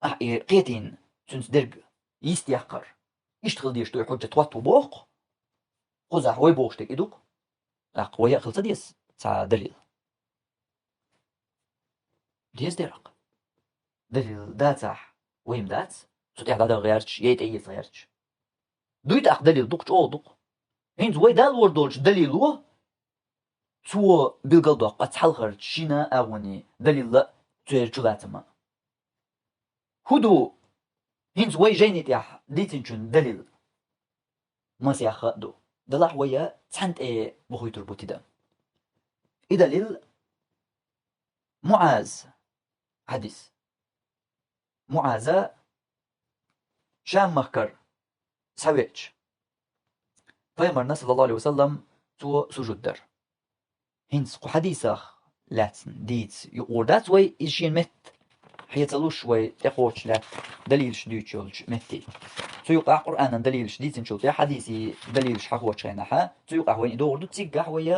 ахь и кхетийна, цуьнца дерг йистехьар, иштта хила дезаш ду и хьуьжжат хӀотто боху-кх. Кхузахь вай бохуш дерг и ду-кх. ТӀаккха вай а хила ца деза цхьа далил? Деза дера-кх. Далил дацахь, вай-м дац цу тӀехь дӀадан гӀерташ, я и тӀеэца гӀерташ. Дуй тӀаккха далил, дукха чӀогӀа ду-кх. ХӀинца вай далор долчу далило, цо билгалдоккху оцу хьалхарчу шина агӀоне далилла церан чулацамма. ХӀун ду хӀинца вай жайни тӀехь дийцинчун далил? Масех а ду. Делахь вай цхьаьна тӀе бухуьйтур бу тида. И далил МуӀаз хьадис. МуӀаза Шам-махкара схьавеача, Пайхамарна, саллаллаху Ӏалайхи ва саллам, цо сужуд дара. ХӀинца кху хьадисах лаьцна дийца юкъара дац вай, иза шен метта хье ца луш вай тӀекхочуш лаьтта далилаш дуьйцуш йолчу метте. Цу юкъахь Къуръанан далилаш дийцинчул тӀе хьадисийн далилаш хьахочу хенахь, цу юкъахь вайна и догӀур ду, циггахь вай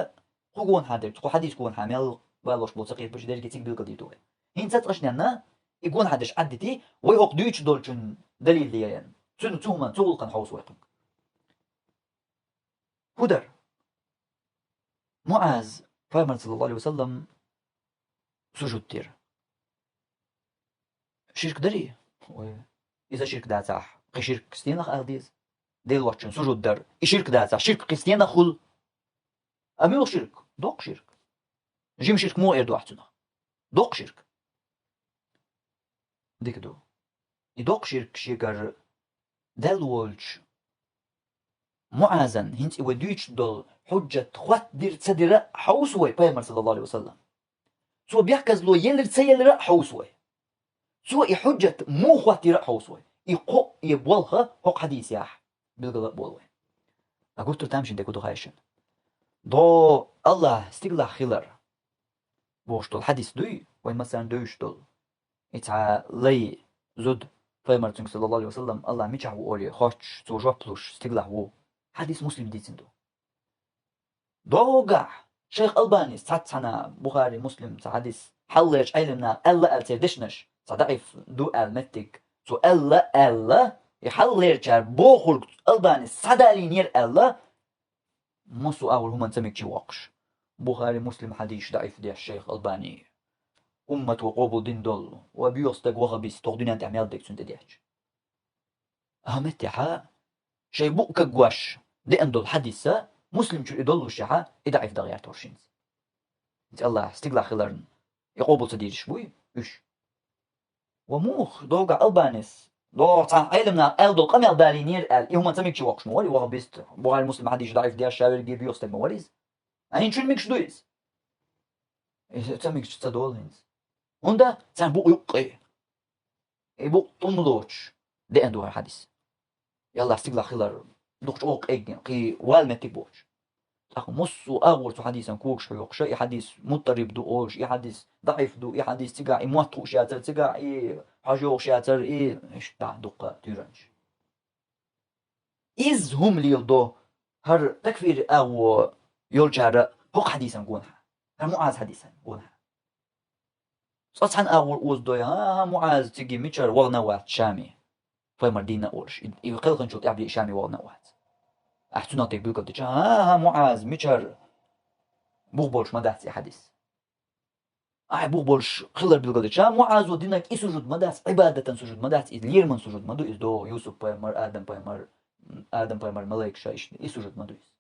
кху гонахьа дерг, кху хьадис гонахьа мел балош болу ца кхеташ дерриге цига билгалдийр ду вай. ХӀинца цкъа а шненна, и гонахьа дерш Ӏаддитий, вай хӀокху дуьйцуш долчун далил лерина. Цуьнан цу хӀуман, цу гӀуллакхан хьовса вай кхунга. ХӀун дара? МуӀаз Пайхамар, саллаллаху Ӏалайхи ва саллам, сужуд дира. Ширк дарий? Ой, иза ширк дацахь, кхин ширк стенах ала деза? Дела воцчунна сужуд дар, и ширк дацахь, ширк кхин стенах хуьлу? А муьлха ширк? Доккха ширк. Жима ширк муха эр ду ахь цунах? Доккха ширк. Дика ду. И доккха ширк шегара даьлла волчу МуӀазан, хӀинца и вай дуьйцуш долу хьуджат хӀоттадира ца дира а хьовса вай Пайхамар, саллаллаху Ӏалайхи ва саллам. Цо бехказло елира ца елира а хьовса вай. Цо и хьуджат муха хӀоттийра а хьовса вай. И кхоъ, и болх хӀокху хьадисехь билгала а болу вай. А гуттар тамашийна дерг хӀун ду хаьий шуна? ДогӀу АллахӀ стигалахь хилар бохуш долу хьадис дуй, вайн массарна девзаш долу. И цхьа лай зуда Пайхамар цуьнга, саллаллаху Ӏалайхи ва саллам, АллахӀ мичахь ву олий хоттуш, цо жоп луш, стигалахь ву. Хьадис Муслим дийцина ду. ДогӀугахь шайх Албанис цхьацца цхьана Бухари, Муслим цхьа хьадис хьаллерчу Ӏеламнаха аьлла аьлла церан дешнаш, цхьа даӀиф ду аьлла меттиг, цо аьлла аьлла, и хьаллерчара бохург Албанис схьадалийнера аьлла, массо а агӀор хӀуманна ца мегаш воккхуш. Бухари, Муслим хьадисаш даӀиф деш шайх Албани. Уммато къобалдина долу ва боьха стаг ваххабист, тоху дуьнен тӀехь мел дерг цуьнан тӀе детташ. Ахьа меттехьа, шайн букъ кагош деана долу хьадиса, Муслим чуьра и доллушехьа, и даӀиф дан гӀертор шинца. Иза АллахӀ стигалахь хиларна, и къобал ца дийраш буй уьш? Ва муха, догӀугахь Албанис, догӀу цхьана Ӏеламнаха аьлла долу къамел далийнера аьлла, и хӀуманна ца мегаш воккхуш ма вара и ваххабист, Бухари, Муслим хьадисаш даӀиф деш, ша верриге боьха стаг ма вара иза. Ай, хӀинца шуна мегаш ду иза? Иза ца мегаш ца долу хӀинца. ХӀунда? Царна букъ юккъе. И букъ тӀум лоцуш деана ду хӀара хьадис. И АллахӀ стигалахь хилар дукха чӀогӀа къеггина, кхин вала меттиг боцуш. ТӀаккха массо а агӀор цу хьадисан когаш хьоькхуш, и хьадис муттариб ду олуш, и хьадис даӀиф ду, и хьадис цигахь и мотт хууш яцара, цигахь и хьожа йогӀуш яцара, и иштта дуккха туьйранчаш. Иза хӀума леладо хӀара такфир агӀо йолчара хӀокху хьадисан гонахьа, хӀара МуӀаз хьадисан гонахьа. Цкъа цхьана агӀор озадой, хӀан-хӀа, МуӀаз цига мичара вахана а вац Шаме, Пайхамар дийна а волуш, и, и кхелхинчул тӀаьхьа бен и Шаме вахана а вац. Ахьа цунах дерг билгалдича, хӀан-хӀа, МуӀаз мичара бух болуш ма дац и хьадис. Ахьа бух болуш хилар билгалдича, МуӀазо динарг и сужуд ма дац, Ӏибадатан сужуд ма дац, иза лераман сужуд ма ду, иза догӀу Юсуп-пайхамар, Адам-пайхамар, Адам-пайхамар, малайкаша, иштта и сужуд ма ду иза.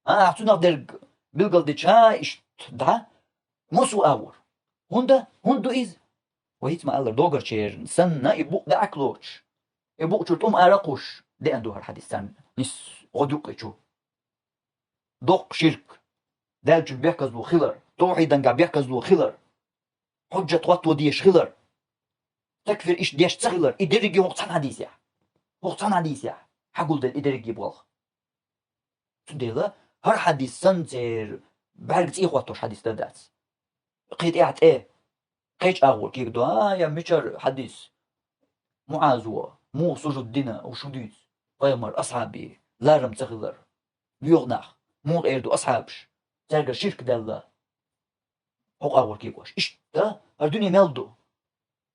А, ахьа цунах дерг билгалдича, иштта дӀа, массо а агӀор. ХӀунда? ХӀунда ду иза? Вай хӀинца ма-аллара, догарчеран санна и букъ даьӀахк лоцуш, и букъ чуьра тӀум ара кхуш деана ду хӀара хьадис царна нис гӀо дуккхи чу. Доккха ширк, Далчун бехказло хилар, тавхьидангахь бехказло хилар, хьуджат хӀотто дезаш хилар, такфир иштта деш ца хилар, и дерриге хӀокху цхьана хьадисехь. ХӀокху цхьана хьадисехь хьагулделла и дерриге болх. Цундела хӀара хьадис санна церан бӀаьрга цӀий хӀоттош хьадис дар дац. Кхин тӀехь тӀе, кхечу агӀор кегадо, а, я мичара хьадис? МуӀазо муха сужуд дина, уьш шу дуьйцу? Пайхамар, асхьабий, ларам ца хилар, боьха нах, муха эр ду асхьабаш, цаьргара ширк даьлла. ХӀокху агӀор кегош. Иштта, хӀара дуьне мел ду?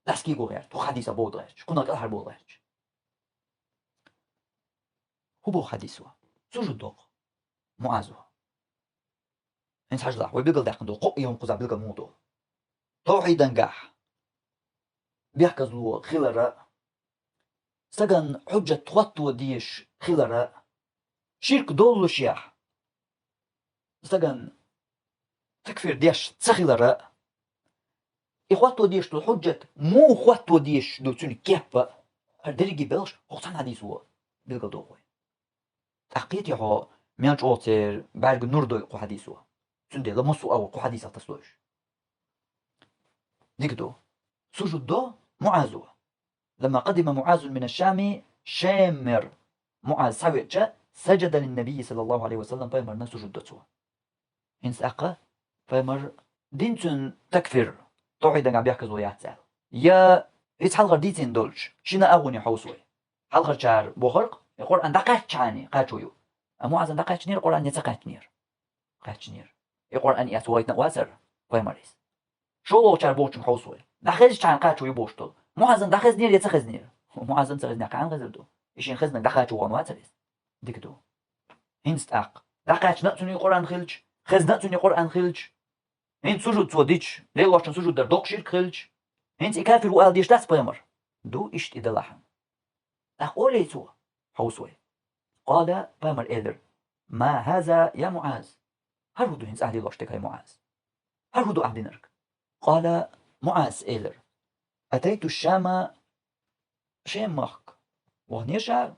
Лаьцна кего гӀерта, хӀокху хьадиса бовда гӀерташ, кхунах кӀелхьарбовла гӀерташ. ХӀун боху хьадисо? Сужуд доккху МуӀазо. ХӀинца хьажалахь, вай билгалдаьккхина долу кхоъ йолу кхузахь билгал муха долу? Тавхьидангахь бехказло хилара, Стаган хьуджат хӀотто дезаш хилара, ширк доллушехь, стаган такфир деш ца хилара, и хӀотто дезаш долу хьуджат муха хӀотто дезаш ду цуьнан кеп а, хӀара дерриге белхаш хӀокху цхьана хьадисо билгалдоху вай. ТӀаккха кхетий хьо, мел чӀогӀа церан бӀаьрга нур дой кху хьадисо. Цундела массо а агӀор кху хьадисах тасадо уьш. Дика ду. Сужуд до МуӀазо. لما قدم معاذ من الشام, Шемера МуӀаз схьавеача, سجد للنبي صلى الله عليه وسلم, пайхамарна сужуд до цо. ХӀинца тӀаккха пайхамар дина цуьнан такфир, тавхьидангахь бехказло яц аьлла. Я иза хьалхара дийцина долчу шина агӀоне хьовсу вай. Хьалхарчара бохург, и Къуръан дӀакхаьччахьана кхачо ю. А МуӀазан дӀакхаьчнера Къуръан я ца кхаьчнера? Кхаьчнера. И Къуръан эцна вайтина а вацара пайхамар иза. ШолгӀачара бохучуьнга хьовсу вай. ДӀахезчахьана кхачо ю бохуш долу. МуӀазан дӀахезнера я ца хезнера? МуӀазан ца хезнехь кхана хезар ду. И шена хезнарг дӀакхачо вахана вацара иза? Дика ду. ХӀинца тӀаккха. ДӀакхаьчна а цуьнан Къуръан хилча, хезна а цуьнан Къуръан хилча, хӀинца сужуд цо дича, лелочун сужуд дар доккха ширк хилча, хӀинца и кафир ву ала дезаш дац пайхамар? Ду иштта и делахь. ТӀаккха олий цо, хьовсу вай. قال, пайхамар элира: ما هذا يا معاذ؟ ХӀара хӀун ду хӀинца ахь лелош дерг, хӀай МуӀаз? ХӀара хӀун ду ахь динарг? قال, МуӀаз элира: أتيت الشام, Шем махка ваханера ша,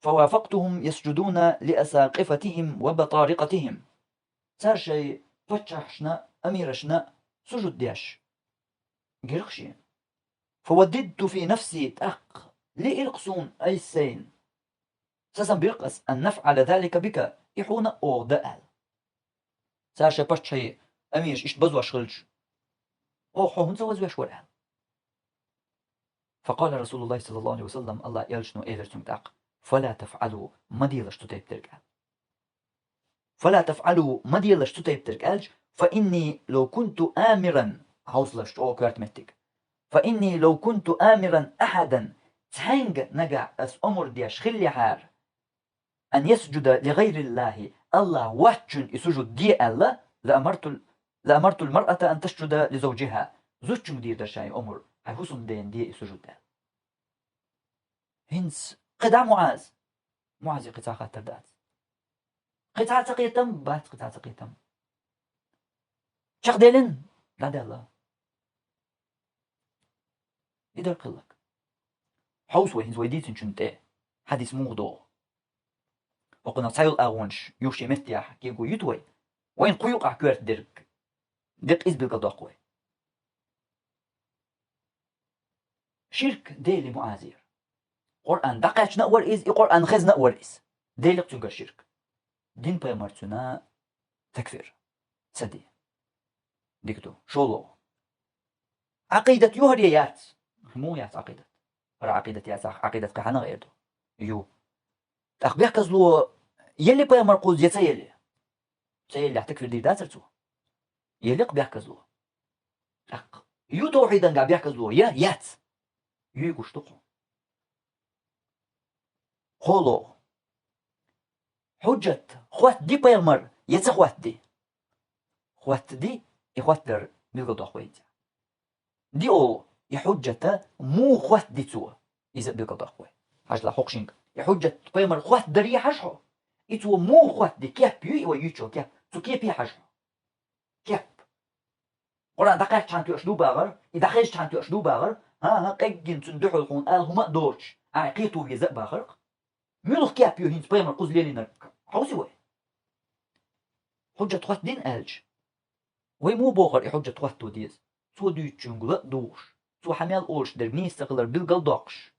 فوافقتهم يسجدون لأساقفتهم وبطارقتهم. Цара шайн паччахьашна, амирашна сужуд деш гира-кх шена. فوددت في نفسي, тӀаккха лиира-кх суна айса сайна, сацам бира-кх ас, أن أفعل ذلك بك, и хьуна а оха дан аьлла. Цара шайн паччахьий амираш иштта базош хилча, оха хьо хӀунда ца вазвеш вара аьлла. فقال رسول الله صلى الله عليه وسلم, АллахӀан элчано элира цуьнга тӀаккха: فلا تفعلوا, ма делаш цу тайпа дерг аьлла. فلا تفعلوا, ма делаш цу тайпа дерг аьлча, فإني لو كنت آمرا, хьовсалаш чӀогӀа коьрта меттиг. فإني لو كنت آمرا أحدا, цхьаьнга нагахь ас омра деш хиллехьара, أن يسجد لغير الله, АллахӀ воцчунна и сужуд де аьлла, لأمرت, لأمرت المرأة أن تسجد لزوجها, зудчуьнга дийр дара ша и омра, хьайн хӀусамдена де и сужуд аьлла. ХӀинца кхин дӀа МуӀаз? МуӀазе кхин цхьа хаттар дац. Кхин цхьа ца кхетам? Бац кхин цхьа ца кхетам. Чекхделина? ДӀадаьлла. И дара кхин лаг. Хьовсу вай хӀинца вай дийцинчунна тӀе, хьадис муха догӀу. ХӀокхунах цхьайолу агӀонаш юха шен меттехь кегийта вай. Вайна кху юкъахь коьрта дерг деккъа иза билгалдоккху вай. Ширк дели МуӀазера. Къуръан дӀакхаьчна а вара иза, и Къуръан хезна а вара иза. Делира-кх цуьнгара ширк. Дина пайхамарца цуьнан такфир. Ца де. Дика ду. ШолгӀа. Ӏакъидат ю хӀара я яц? Муха яц Ӏакъидат? ХӀара Ӏакъидат яцахь, Ӏакъидат кхин хьанах эр ду? Ю. ТӀаккха бехказло елли пайхамар кхузза я ца елли? Ца еллехь такфир дийр дацара цо? Елли-кх бехказло. ТӀаккха ю тавхьидангахь бехказло я яц? Ю гуш ду-кх хьуна. КхоалгӀа. Хьуджат хоттади пайхамар я ца хоттади? Хоттади, и хоттадар билгалдоккху вай хӀинца. Ди олу, и хьуджата муха хоттади цо? Иза а билгалдоккху вай. Хьажал хӀокху шинга. И хьуджат пайхамар хоттадаре хьажа хьо. И цо муха хоттади, кеп ю и вай юьйцучу кеп? Цу кепе хьажа хьо. Кеп. Къуръан дӀакхаьччахьана тоьуш ду бахар, и дӀахезчахьана тоьуш ду бахар, хӀан-хӀа, къеггина цунна дуьхьал хьуна ала хӀума а доцуш, ахь кхето веза а бахар-кх. Муьлха кеп ю хӀинца пайхамар кхузза лелийнарг? Хьовсий вай. Хьуджат хоттадина аьлча, вай муха бохура и хьуджат хӀотто деза? Цо дуьйцучуьнга ла а дугӀуш, цо хьан мел олуш дерг нийса ца хилар билгалдоккхуш,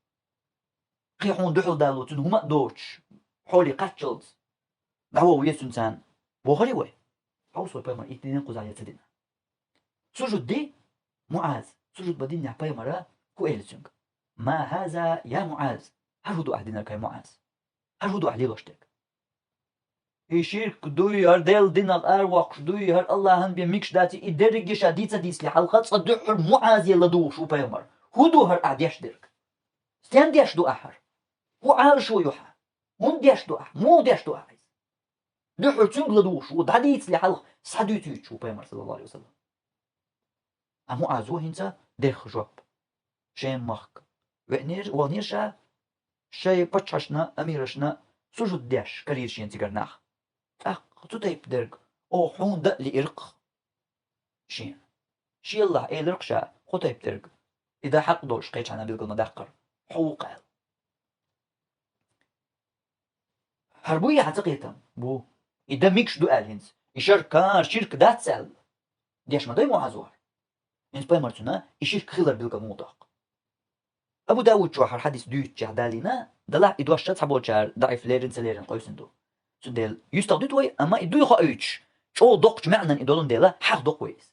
кхин хьуна дуьхьал дало цуьнан хӀума а доцуш, хьоле кхаччалц дӀавогӀу веза цуьнан царна бохура вай? Хьовсу вай, пайхамар и дина кхузахь я ца дина. Сужуд ди, МуӀаз. Сужуд бан динехь пайхамара хӀун элира цуьнга? ما هذا يا معاذ؟ ХӀара хӀун ду ахь динарг, хӀай МуӀаз? ХӀара хӀун ду ахь лелош дерг? И ширк дуй, хӀара Делан динах аравоккхуш дуй, хӀара АллахӀан бен мегаш дац, и дерриге ша дийца дийцале хьалха цкъа дуьххьара МуӀазе ладугӀуш ву пайхамар. ХӀун ду хӀара ахь деш дерг? Стен деш ду ахь хӀара? ХӀун Ӏалашо ю хьан? ХӀунда деш ду ахь? Муха деш ду ахь иза? Дуьххьара цуьнга ладугӀуш ву, дӀадийцале хьалха схьадуьйцуьйтуш ву пайхамар, саллаллаху Ӏалайхи ва саллам. Амма МуӀазо хӀинца дерриг жоп. Шен махка веанера, ваханера ша, шоай паччахьашна, амирашна сужуд деш карийра шена цигара нах. ТӀаккха цу тайпа дерг, оха хьона дан а лиира-кх шена. Шеллахь элира-кх ша, кхо тайпа дерг, и дан хьакъ долуш кхечхьана билгал ма даккхара, хьо ву-кх аьлла. ХӀара буй хьан ца кхетам? Бу. И дан мегаш ду аьлла хӀинца, и шарк, ширк дац аьлла деш ма дай МуӀаза хӀара. ХӀинца пайхамарцунна и ширк хилар билгал муха доккху? Абу Давуда чохь хӀара хьадис дуьйцучехь далийна, делахь и дош цхьаболчара даӀиф леррина ца леррина къевсина ду. Цундела юьстах дуьту вай, амма и дуй хоуьйтуш, чӀогӀа доккхачу маьӀнан и долун дела, хьахдокху вай иза.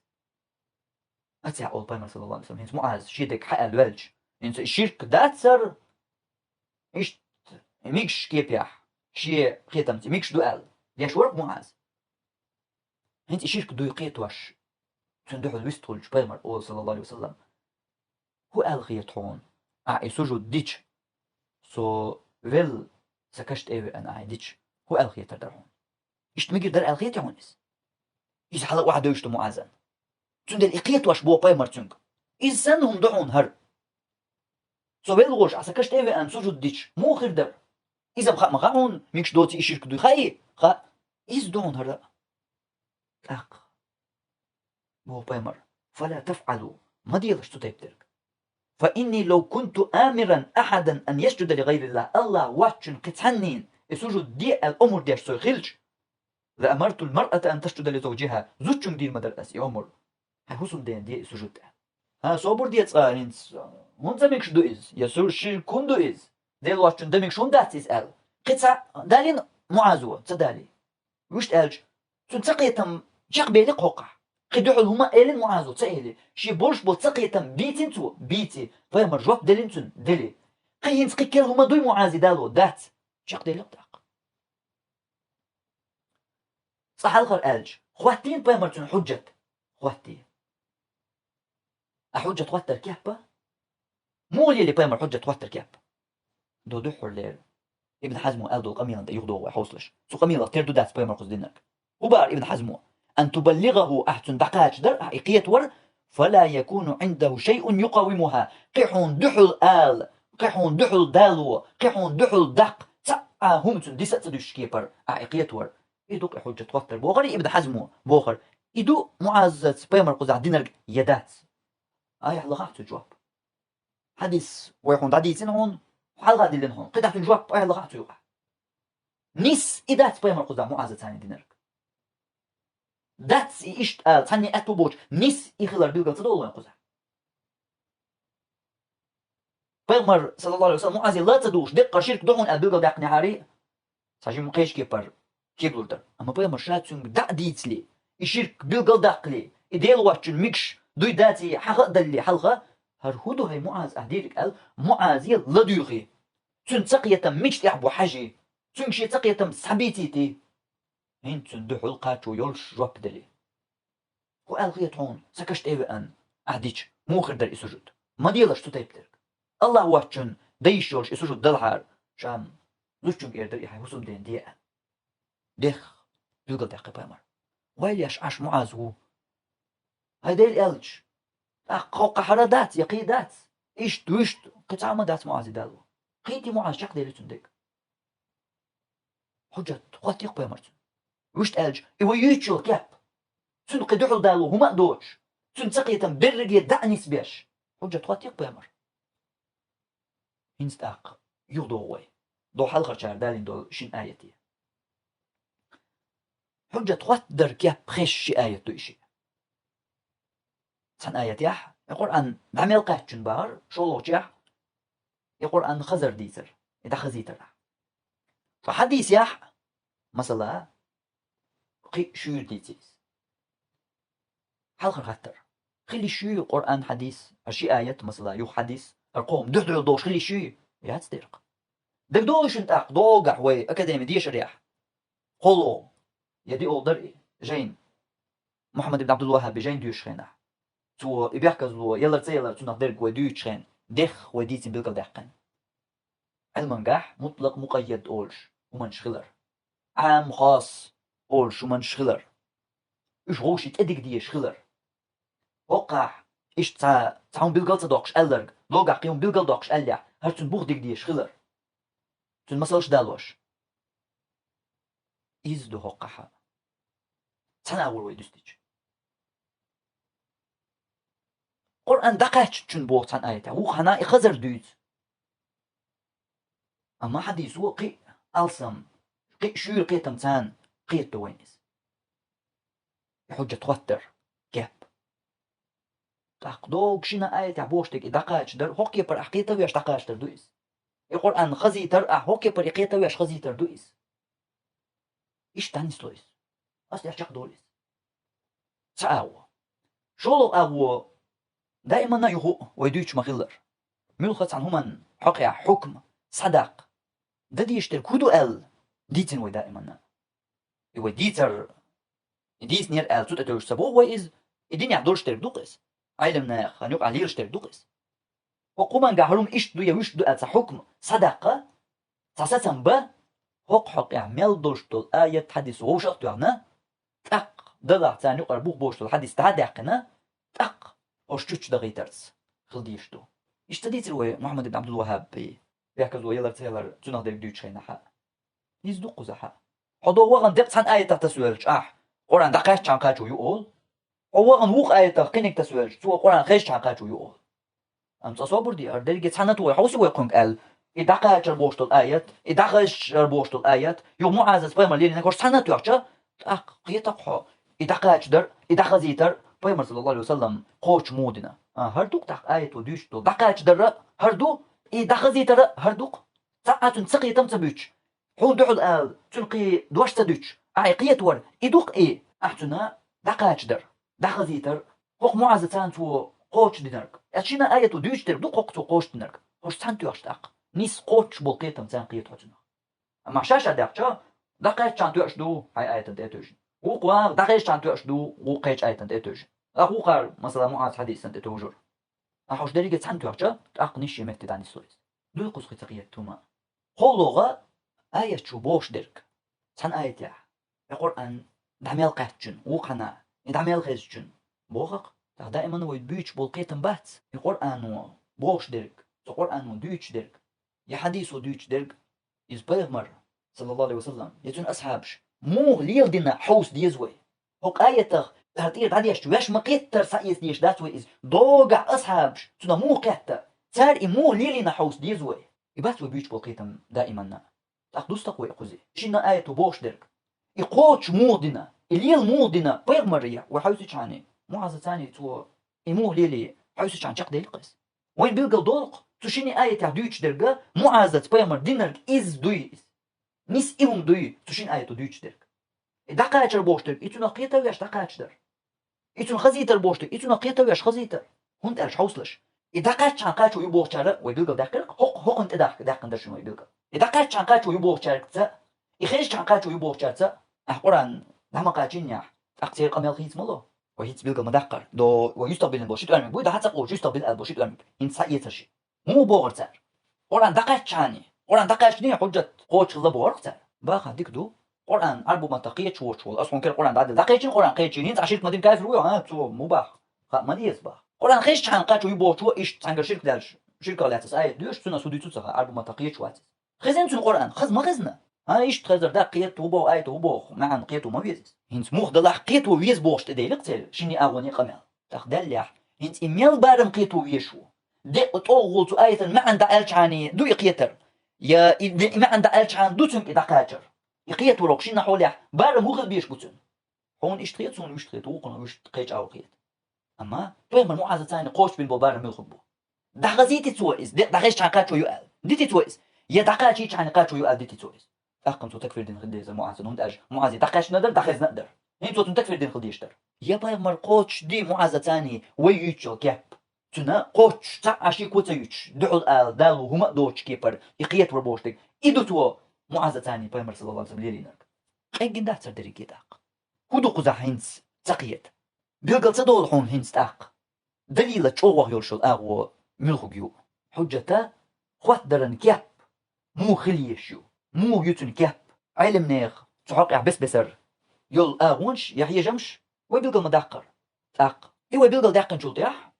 Аццехь олу пайхамар, саллаллаху Ӏалайхи ва саллам, хӀинца МуӀаза шен дег хьаьаьлла ваьлча, хӀинца и ширк дацар, иштта мегаш кепехь, шен кхетамца и мегаш ду аьлла, деш вара-кх МуӀаза. ХӀинца и ширк дуй кхетош, цунна дуьхьал вистхуьлучу пайхамара олу, саллаллаху Ӏалайхи ва саллам: «ХӀун аьлла хета хьуна, ахь и сужуд дича, со велла, сан каш тӀе а веана ахь и дича, хӀун аьлла хетар дара хьуна?» Иштта мегар дара аьлла хетий хьуна иза? Иза хьала охьадевзаш ду МуӀазан. Цундела и кхетош боху пайхамар цуьнга: «Иза санна хӀума ду хьуна хӀара. Со велла волуш ахь сан каш тӀе а веана сужуд дича, муха хир дара?» Иза-м хаа ма хаьа хьуна, мегаш доций и ширк дуй, хаьий? Хаьа. Иза ду хьуна хӀара. ТӀаккха боху пайхамар: «Фала тафӀалу, ма делаш цу тайпа дерг. Фа инни лав кунту амиран ахьадан ан ясджуда ли гӀайриллахӀ, АллахӀ воцчунна кхин цхьаннена и сужуд де аьлла омра деш со хилча, ла амартул маръата ан тасджуда ли завджихӀа, зудчуьнга дийр ма дара ас и омра, хьайн хӀусамдена де и сужуд», аьлла. ХӀан, собар де цкъа хӀинца, хӀунда ца мегаш ду иза, я су-, ширк хӀунда ду иза, Дела воцчунна дан мегаш хӀунда дац иза аьлла. Кхин цхьаъ далийна МуӀаза, ца далий? Вуьшта аьлча, цуьнан цакхетам чекхбели кхокхахь. Кхин дуьхьал хӀума а эллина МуӀаза, ца эли. Шен болуш болу цакхетам бийцина цо, бийци. Пайхамар жоп деллина цуьнан, дели. Кхин хӀинца кхин керла хӀума дуй МуӀаза дало? Дац. Чекхдели-кх тӀаккха. Цкъа хьалхара аьлча, хӀоттийна пайхамар цуьнан хьуджат? ХӀоттий. А хьуджат хӀоттар кеп а? Муха лели пайхамар хьуджат хӀоттар кеп? До дуьххьарлера Ибн Хьазмо аьлла долу къамелана тӀе юхадогӀу вай хьовсалаш. Цу къамелах тера ду дац пайхамар кхуза динарг. ХӀун бара Ибн Хьазмо? Ан тубаллигӀахӀу, ахь цунна дӀакхачадар, ахь и кхетавар, фала якуну Ӏиндаху шайъун юкъаввимухӀа, кхин хьуна дуьхьал ала, кхин хьуна дуьхьал дало, кхин хьуна дуьхьал даккха цхьа а хӀума цунна диса а ца дуьсуш кепара ахь и кхетавар. И ду-кх и хьуджат хӀоттар бохура Ибн Хьазмо, бохура. И ду МуӀазаца пайхамар кхузахь динарг я дац? Айхьа лахахь цу жоп. Хьадис вай хьуна дӀадийцина хьуна, хьалха диллина хьуна. КхидӀа цуьнан жоп айхьа лахахь цу юкъахь. Нис и дац пайхамар кхузахь МуӀазаца цхьаьна динарг? Дац и иштта ала, цхьанне аьтто боцуш, нис и хилар билгал ца долу вайн кхузахь? Пайхамар, саллаллаху Ӏалайхи ва саллам, МуӀазе ла ца дугӀуш, деккъа ширк ду хьуна аьлла билгалдаьккхинехьарий, цхьа жимма кхечу кепара кеглур дара. Амма пайхамар ша цуьнга дӀа а дийцале, и ширк билгалдаккхале, и Дела воцчунна мегаш дуй даций хьаха а далале хьалха, хӀара хӀун ду хӀай МуӀаз ахь дийриг аьлла, МуӀазе ладуьйхий. Цуьнан цакхетам мича тӀехь бу хьажий, цуьнга шен цакхетам схьабийцийти. ХӀинца цуьнан дуьхьал кхачо йолуш жоп делий. ХӀун аьлла хета хьуна, сан каш тӀе а веана ахь дича, муха хир дара и сужуд? Ма делаш цу тайпа дерг. АллахӀ воцчунна дан йиш йолуш и сужуд далахьара, ша-м зудчуьнга эр дара и хьайн хӀусамдена де аьлла. Дех, билгалдаьккхи пайхамар. Вайл еш Ӏаш МуӀаз ву. ХӀай Дела аьлча, тӀаккха кхоккхахьара дац, я кхин дац? Иштта, вуьшта, кхин цхьа а хӀума дац МуӀазе дало. Кхийти МуӀаз, чекхдели цуьнан дег. Хьуджат хӀоттий-кх пайхамар цуьнан. Вуьшта аьлча, и вай юьйцуш йолу кеп. Цуьнан кхин дуьхьал дало хӀума а доцуш, цуьнан цакхетам берриге дӀа а нисбеш, хьуджат хӀоттий-кх пайхамар. ХӀинца тӀаккха юхадогӀу вай, до хьалхарчара далийна долу шина аяте. Хьуджат хӀоттадар кеп хезаш ши аят ду и шиъ. Цхьана аятехь, и Къуръан дӀа мел кхаьччун бахара, шолгӀачехь, и Къуръан хазар дийцар, и дӀахазийтар ахь. Ткъа хьадисехь, масала, кхин шуьйра дийци иза. Хьалхара хаттар. Хила йиш юй Къуръан, хьадис, а ши аят, масала, юха хьадис, а кхо хӀума дуьхьал долуш хила йиш юй? Яц дерг. ДагадогӀий шуна тӀаккха догахь вай академи дешарехь? КхоалгӀа я диъалгӀа дара и жайна. Мухьаммад ибн Ӏабдул-ВаххӀаби жайна доьшуш хенахь. Цо и бехказло ялар ца ялар цунах дерг вай дуьйцуш хенахь, дех вай дийцина билгалдаьккхина. Ӏилмангахь мутлакъ, мукъаййад олуш хӀуманаш хилар. Ӏам, хас олуш хӀуманаш хилар. Уьш вовшийн тӀе дига дезаш хилар. ХӀокхахь, иштта цхьа, цхьа хӀума билгал ца доккхуш аьлларг, догахь кхин хӀума билгал доккхуш аьллехь, хӀара цуьнан бух дига дезаш хилар. Цуьнан масалш далош. Иза ду хӀокхахьа. Цхьана агӀор вай дуьстича. Къуръан дӀакхаьччун боху цхьана аятехь, вукху хьана и хазар дуьйцу. Амма хьадисо кхин а алсам, кхин а шуьйра кхетам царна кхетадо вайна иза. И хьуджат хӀоттар кеп. ТӀаккха догу шина аятехь бохуш дерг и дӀакхача дар, хӀокху кепара ахь кхета а веш дӀакхача дар ду иза. И Къуръан хазийта а ахь хӀокху кепара и кхета а веш хазийта ду иза. Иштта дӀанисло иза. Ас тӀехь чекхдолу иза. Цхьа агӀо. ШолгӀа агӀо даиманна а юху вай дуьйцуш ма-хиллара. Муьлхха цхьана хӀуманна хьокъехь хьукма, схьадаккха. Дан дезаш дерг хӀун ду аьлла, дийцина вай даиманна. И вай дийцар, и дийцинера аьлла, цу тӀе тевжаш ца боху вай иза, и динехь долуш дерг ду-кх иза. Ӏелам наха хан юкъахь лелаш дерг ду-кх иза. ХӀокху хӀуманга хьурма иштта ду я вуьшта ду аьлла цхьа хьукма, схьадаккха, цхьа сацам бан, хӀокху хьокъехь мел долуш долу аят, хьадис вовшах а тоьхна, тӀаккха далахь царна юкъара бух болуш долу хьадис дӀа а даьккхина, тӀаккха хӀорш чуччудахийтарца хила дезаш ду. Иштта ца дийцира вай Мухьаммад ибн Абдул-ВаххӀаб, бехказло ялар ца ялар цунах дерг дуьйцуш хенахь а. Иза ду кхузахь а. Хьо догӀу вахана декъ цхьана аятах тасавелча ахь, Къуръан дӀакхаьччахьана кхачо ю олу. Хьо вахана вукху аятах кхиниг тасавелча, цо Къуръан хезчахьана кхачо ю олу. Амма цкъа собар де, хӀара дерриге цхьаьна ту вай хьовсий вай кхуьнга аьлла. И дӀакхачар бохуш долу аят, и дӀахезчар бохуш долу аят, юха МуӀазаца пайхамар лелийнарг хӀорш цхьаьна а тоьхча, тӀаккха кхета-кх хьо, и дӀакхача дар, и дӀахазийта дар, пайхамар, саллаллаху Ӏалайхи ва саллам, кхочуш муха дина. А, хӀара ду-кх тӀаккха аято дуьйцуш долу. ДӀакхача дар а хӀара ду, и дӀахазийта дар а хӀара ду-кх. Цхьа а цуьнан ца кхетам ца буьтуш. Хьуна дуьхьал ала, цуьнан кхин дош ца дуьтуш, ахь и кхетор, и ду-кх и, ахь цуьнан дӀакхача дар, дӀахазийтар, хӀокху МуӀаза царна цо кхочушдинарг. Ас шина аято дуьйцуш дерг ду-кх хӀокху цо кхочушдинарг. ХӀорш цхьаьна тоьхча тӀаккха. Нийса кхоччуш болу кхетам царна кхета хьо цунах. Амма ша-ша даьккхича, дӀакхаьччахьана тоьуш ду, хьайн аятан тӀе а тевжина. Вукху ваха дӀахезчахьана тоьуш ду, вукху кхечу аятан тӀе а тевжина. Ахь вукхара, масала, МуӀаза хьадисан тӀе товжура. Ахь хӀорш дерриге цхьаьна тоьхча, тӀаккха нийсса шен метте дӀанисло иза. Дуй кхуза кхин ца кхета хӀума. КхоалгӀа аят чу бохуш дерг. Цхьана аятехь, и Къуръан дӀа мел кхаьччун, вукху хьана, и дӀа мел хезчун. Боху-кх, тӀаккха даиман вай буьйцуш болу кхетам бац. И Къуръано бохуш дерг, цу Къуръано дуьйцуш дерг, я хьадисо дуьйцуш дерг, иза пайхамар, саллаллаху Ӏалайхи ва саллам, я цуьнан асхьабаш муха леладина хьовса деза вай. ХӀокху аятах, тӀара тӀера дӀадешча, ваьш ма-кхеттара схьаэца дезаш дац вай иза. Догахь асхьабаш цунах муха кхетта, цара и муха лелийна хьовса деза вай. И бац вай буьйцуш болу кхетам даиманна. ТӀаккха дуста-кх вай кхуза. Шина аято бохуш дерг. И кхочуш муха дина, и лела муха дина пайхамаре, вай хьовсичхьана, МуӀаза царна цо и муха лелий, хьовсичхьана чекхдели-кх иза. Вайн билгал долу-кх, цу шина аятехь дуьйцуш дерг, МуӀазаца пайхамар динарг иза дуй иза. Нис и хӀума дуй, цу шина аято дуьйцуш дерг. И дӀакхачар бохуш дерг, и цунах кхета а веш дӀакхача дар. И цунна хазийтар бохуш дерг, и цунах кхета а веш хазийтар. ХӀунда аьлча хьовсалаш. И дӀакхаьччахьана кхачо ю бохучара вай билгал даьккхира, хӀокху, хӀокхунна тӀе дахка, даьккхина дара шуна вай билгал. И дӀакхаьччахьана кхачо ю бохучаьрца, и хезчахьана кхачо ю бохучаьрца, ахь Къуръан дӀа ма кхачийнехь, тӀаккха церан къамел хийца ма ло. Вай хӀинца билгал ма даккхара. До, вай юстагӀбилина болу ши тӀоьрмиг буй, дӀа хьан ца кхочу юстагӀбил аьлла болу ши тӀоьрмиг. ХӀинца схьаэцар ши. Муха бохура цара? Къуръан дӀакхаьччахьана. Къуръан дӀакхаьччахьана хьуджат кхочуш хилла бохура цара. Баха дика ду. Къуръан Ӏарбу маттах кхеташ воцуш волу, ас хьуна кера Къуръан дӀадилла. ДӀакхечина Къуръан, кхечийна, хӀинца ахь ширк ма дина кафир вуй, а, цо ма баха. Хаьа ма деза баха. Къуръан хезчахьана кхачо ю бохучо иштта цхьаьнгара ширк даьлча, ширках лаьцна аят доьшуш, цунах хӀун дуьйцу ца хаьа, Ӏарбу маттах кхеташ вац иза. Хезна цуьнан Къуръан, хаза ма хезна. ХӀан, иштта хезар даккха кхета, хӀун боху аят, хӀун боху маьӀна кхета ма веза иза. ХӀинца муха далахь кхета веза бохуш тӀедели-кх церан шина агӀоне къамел. ТӀаккха даьллехь, хӀинца и мел барам кхета везаш ву? Декъа тӀогӀа волу цу аятан маьӀна дӀааьлчахьана ду и кхетар? Я и де-, и маьӀна дӀааьлчахьана ду цуьнга и дӀакхачар? И кхетаро-кх шина хьолехь барам хӀун хила безаш бу цуьнан? Хьуна иштта хета, суна вуьшта хета, вукхунна вуьшта, кхечу агӀор кхета. Амма пайхамар МуӀаза царна кхочушбина болу барам муьлхарг бу? ДӀахазийти цо иза, де-, дӀахезчахьана кхачо ю аьлла, дити цо иза? Я дӀакхачийчахьана кхачо ю аьлла, дити цо иза? ТӀаккха цо такфир дина хила дезара МуӀаза, хӀунда аьлча МуӀазе дӀакхаьчна дара, дӀахезна а дара. ХӀинца цунна такфир дина хила дезаш дара. Я пайхамар кхочушдий МуӀаза царна вай юьйцучу кеп? Цуьнан кхоччуш цхьа а шеко ца юьтуш, дуьхьал ала, дало хӀума а доцучу кепара, и кхетавар бохуш дерг, и ду цо МуӀаза царна пайхамар, саллаллаху Ӏалайхи ва саллам, лелийнарг. Къеггина дац хӀара дерриге тӀаккха. ХӀун ду кхузахь хӀинца ца кхета? Билгал ца долу хьуна хӀинца тӀаккха? Далила чӀогӀах йолуш йолу агӀо муьлхарг ю? Хьуджата хӀоттадаран кеп муха хила езаш ю? Муха ю цуьнан кеп? Ӏелимнехан цу хьокъехь бес-бесара йолу агӀонаш я хьежамаш вай билгал ма даккхара. ТӀаккха и вай билгал даьккхинчул тӀаьхьа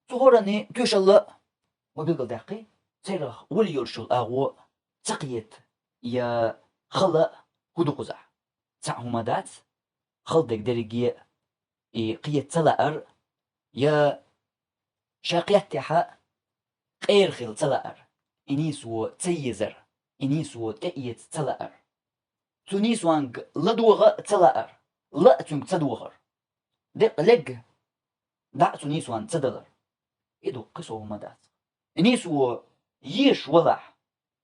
цу хӀоранна тоьшалла а вай билгал даьккхи, церах вали йолуш йолу агӀо ца кхета. я хала а хӀу ду кхузахь? Цхьа хӀума дац, хала дерг дерриге а и кхета ца лаар, я ша кхеттехь а къера хила ца лаар, и нийсо ца езар, и нийсо тӀеэца ца лаар. Цу нийсонга ладогӀа а ца лаар, ла а цуьнга ца догӀар. Деккъа легга дӀа а цу нийсонна ца далар. И ду кхин сов хӀума дац. И нийсо езаш валахь,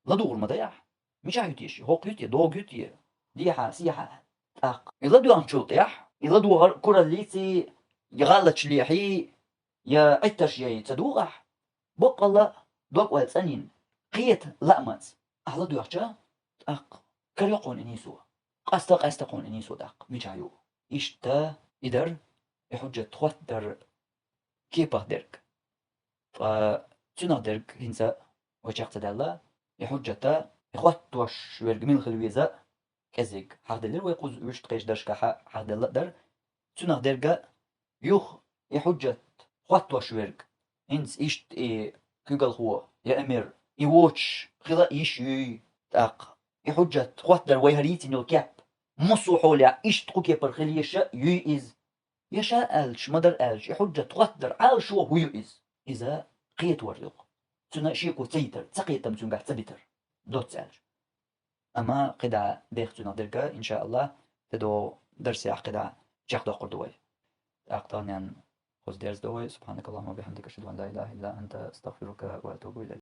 ладугӀур ма дай ахь. Мичахь ю те ши? ХӀокху ю те, догӀу ю те, дехьа, сехьа? ТӀаккха и ладоьгӀначул тӀаьхьа, и ладогӀар кураллиций, я гӀалаташ лехьий, я Ӏиттарш яй ца дугӀахь, боккъалла а, дог-ойла цӀанйина, кхета лаамца ахь ладоьгӀча, тӀаккха карайо хьуна и нийсо. Къаста а къаьста хьуна и нийсо тӀаккха, мичахь ю. Иштта и дара, и хьуджат хоттадар кепах дерг. Ткъа цуьнах дерг хӀинца вай чекх ца даьлла, и хьуджата, и хоттош верг мила хила веза, кӀезиг хьахделира вай кхуза вуьшта кхечу даршкахь а хьахделла а дара. Цуьнах дерга юха и хьуджат хоттош верг, хӀинца иштта и куьйгалхо, я амир, и воцуш хила а йиш юй, тӀаккха и хьуджат хоттадар вай хӀара йийцина йолу кеп, массо а хьолехь иштта кху кепара хила йиш а юй иза. Я ша аьлча, ма-дарра аьлча, и хьуджат хоттадар Ӏалашо хӀу ю иза? Иза кхетавар ю. Цуьнан шеко ца йитар, цакхетам цуьнгахь ца битар. Доцца аьлча. Амма кхидӀа деха цуьнах дерга, иншааллахӀ, тӀедогӀу дарсехь кхидӀа чекхдоккхур ду вай. ТӀаккха таханлерниг кхуза дерзадо вай. سبحانك اللهم وبحمدك، أشهد أن لا إله إلا أنت، أستغفرك وأتوب إليك.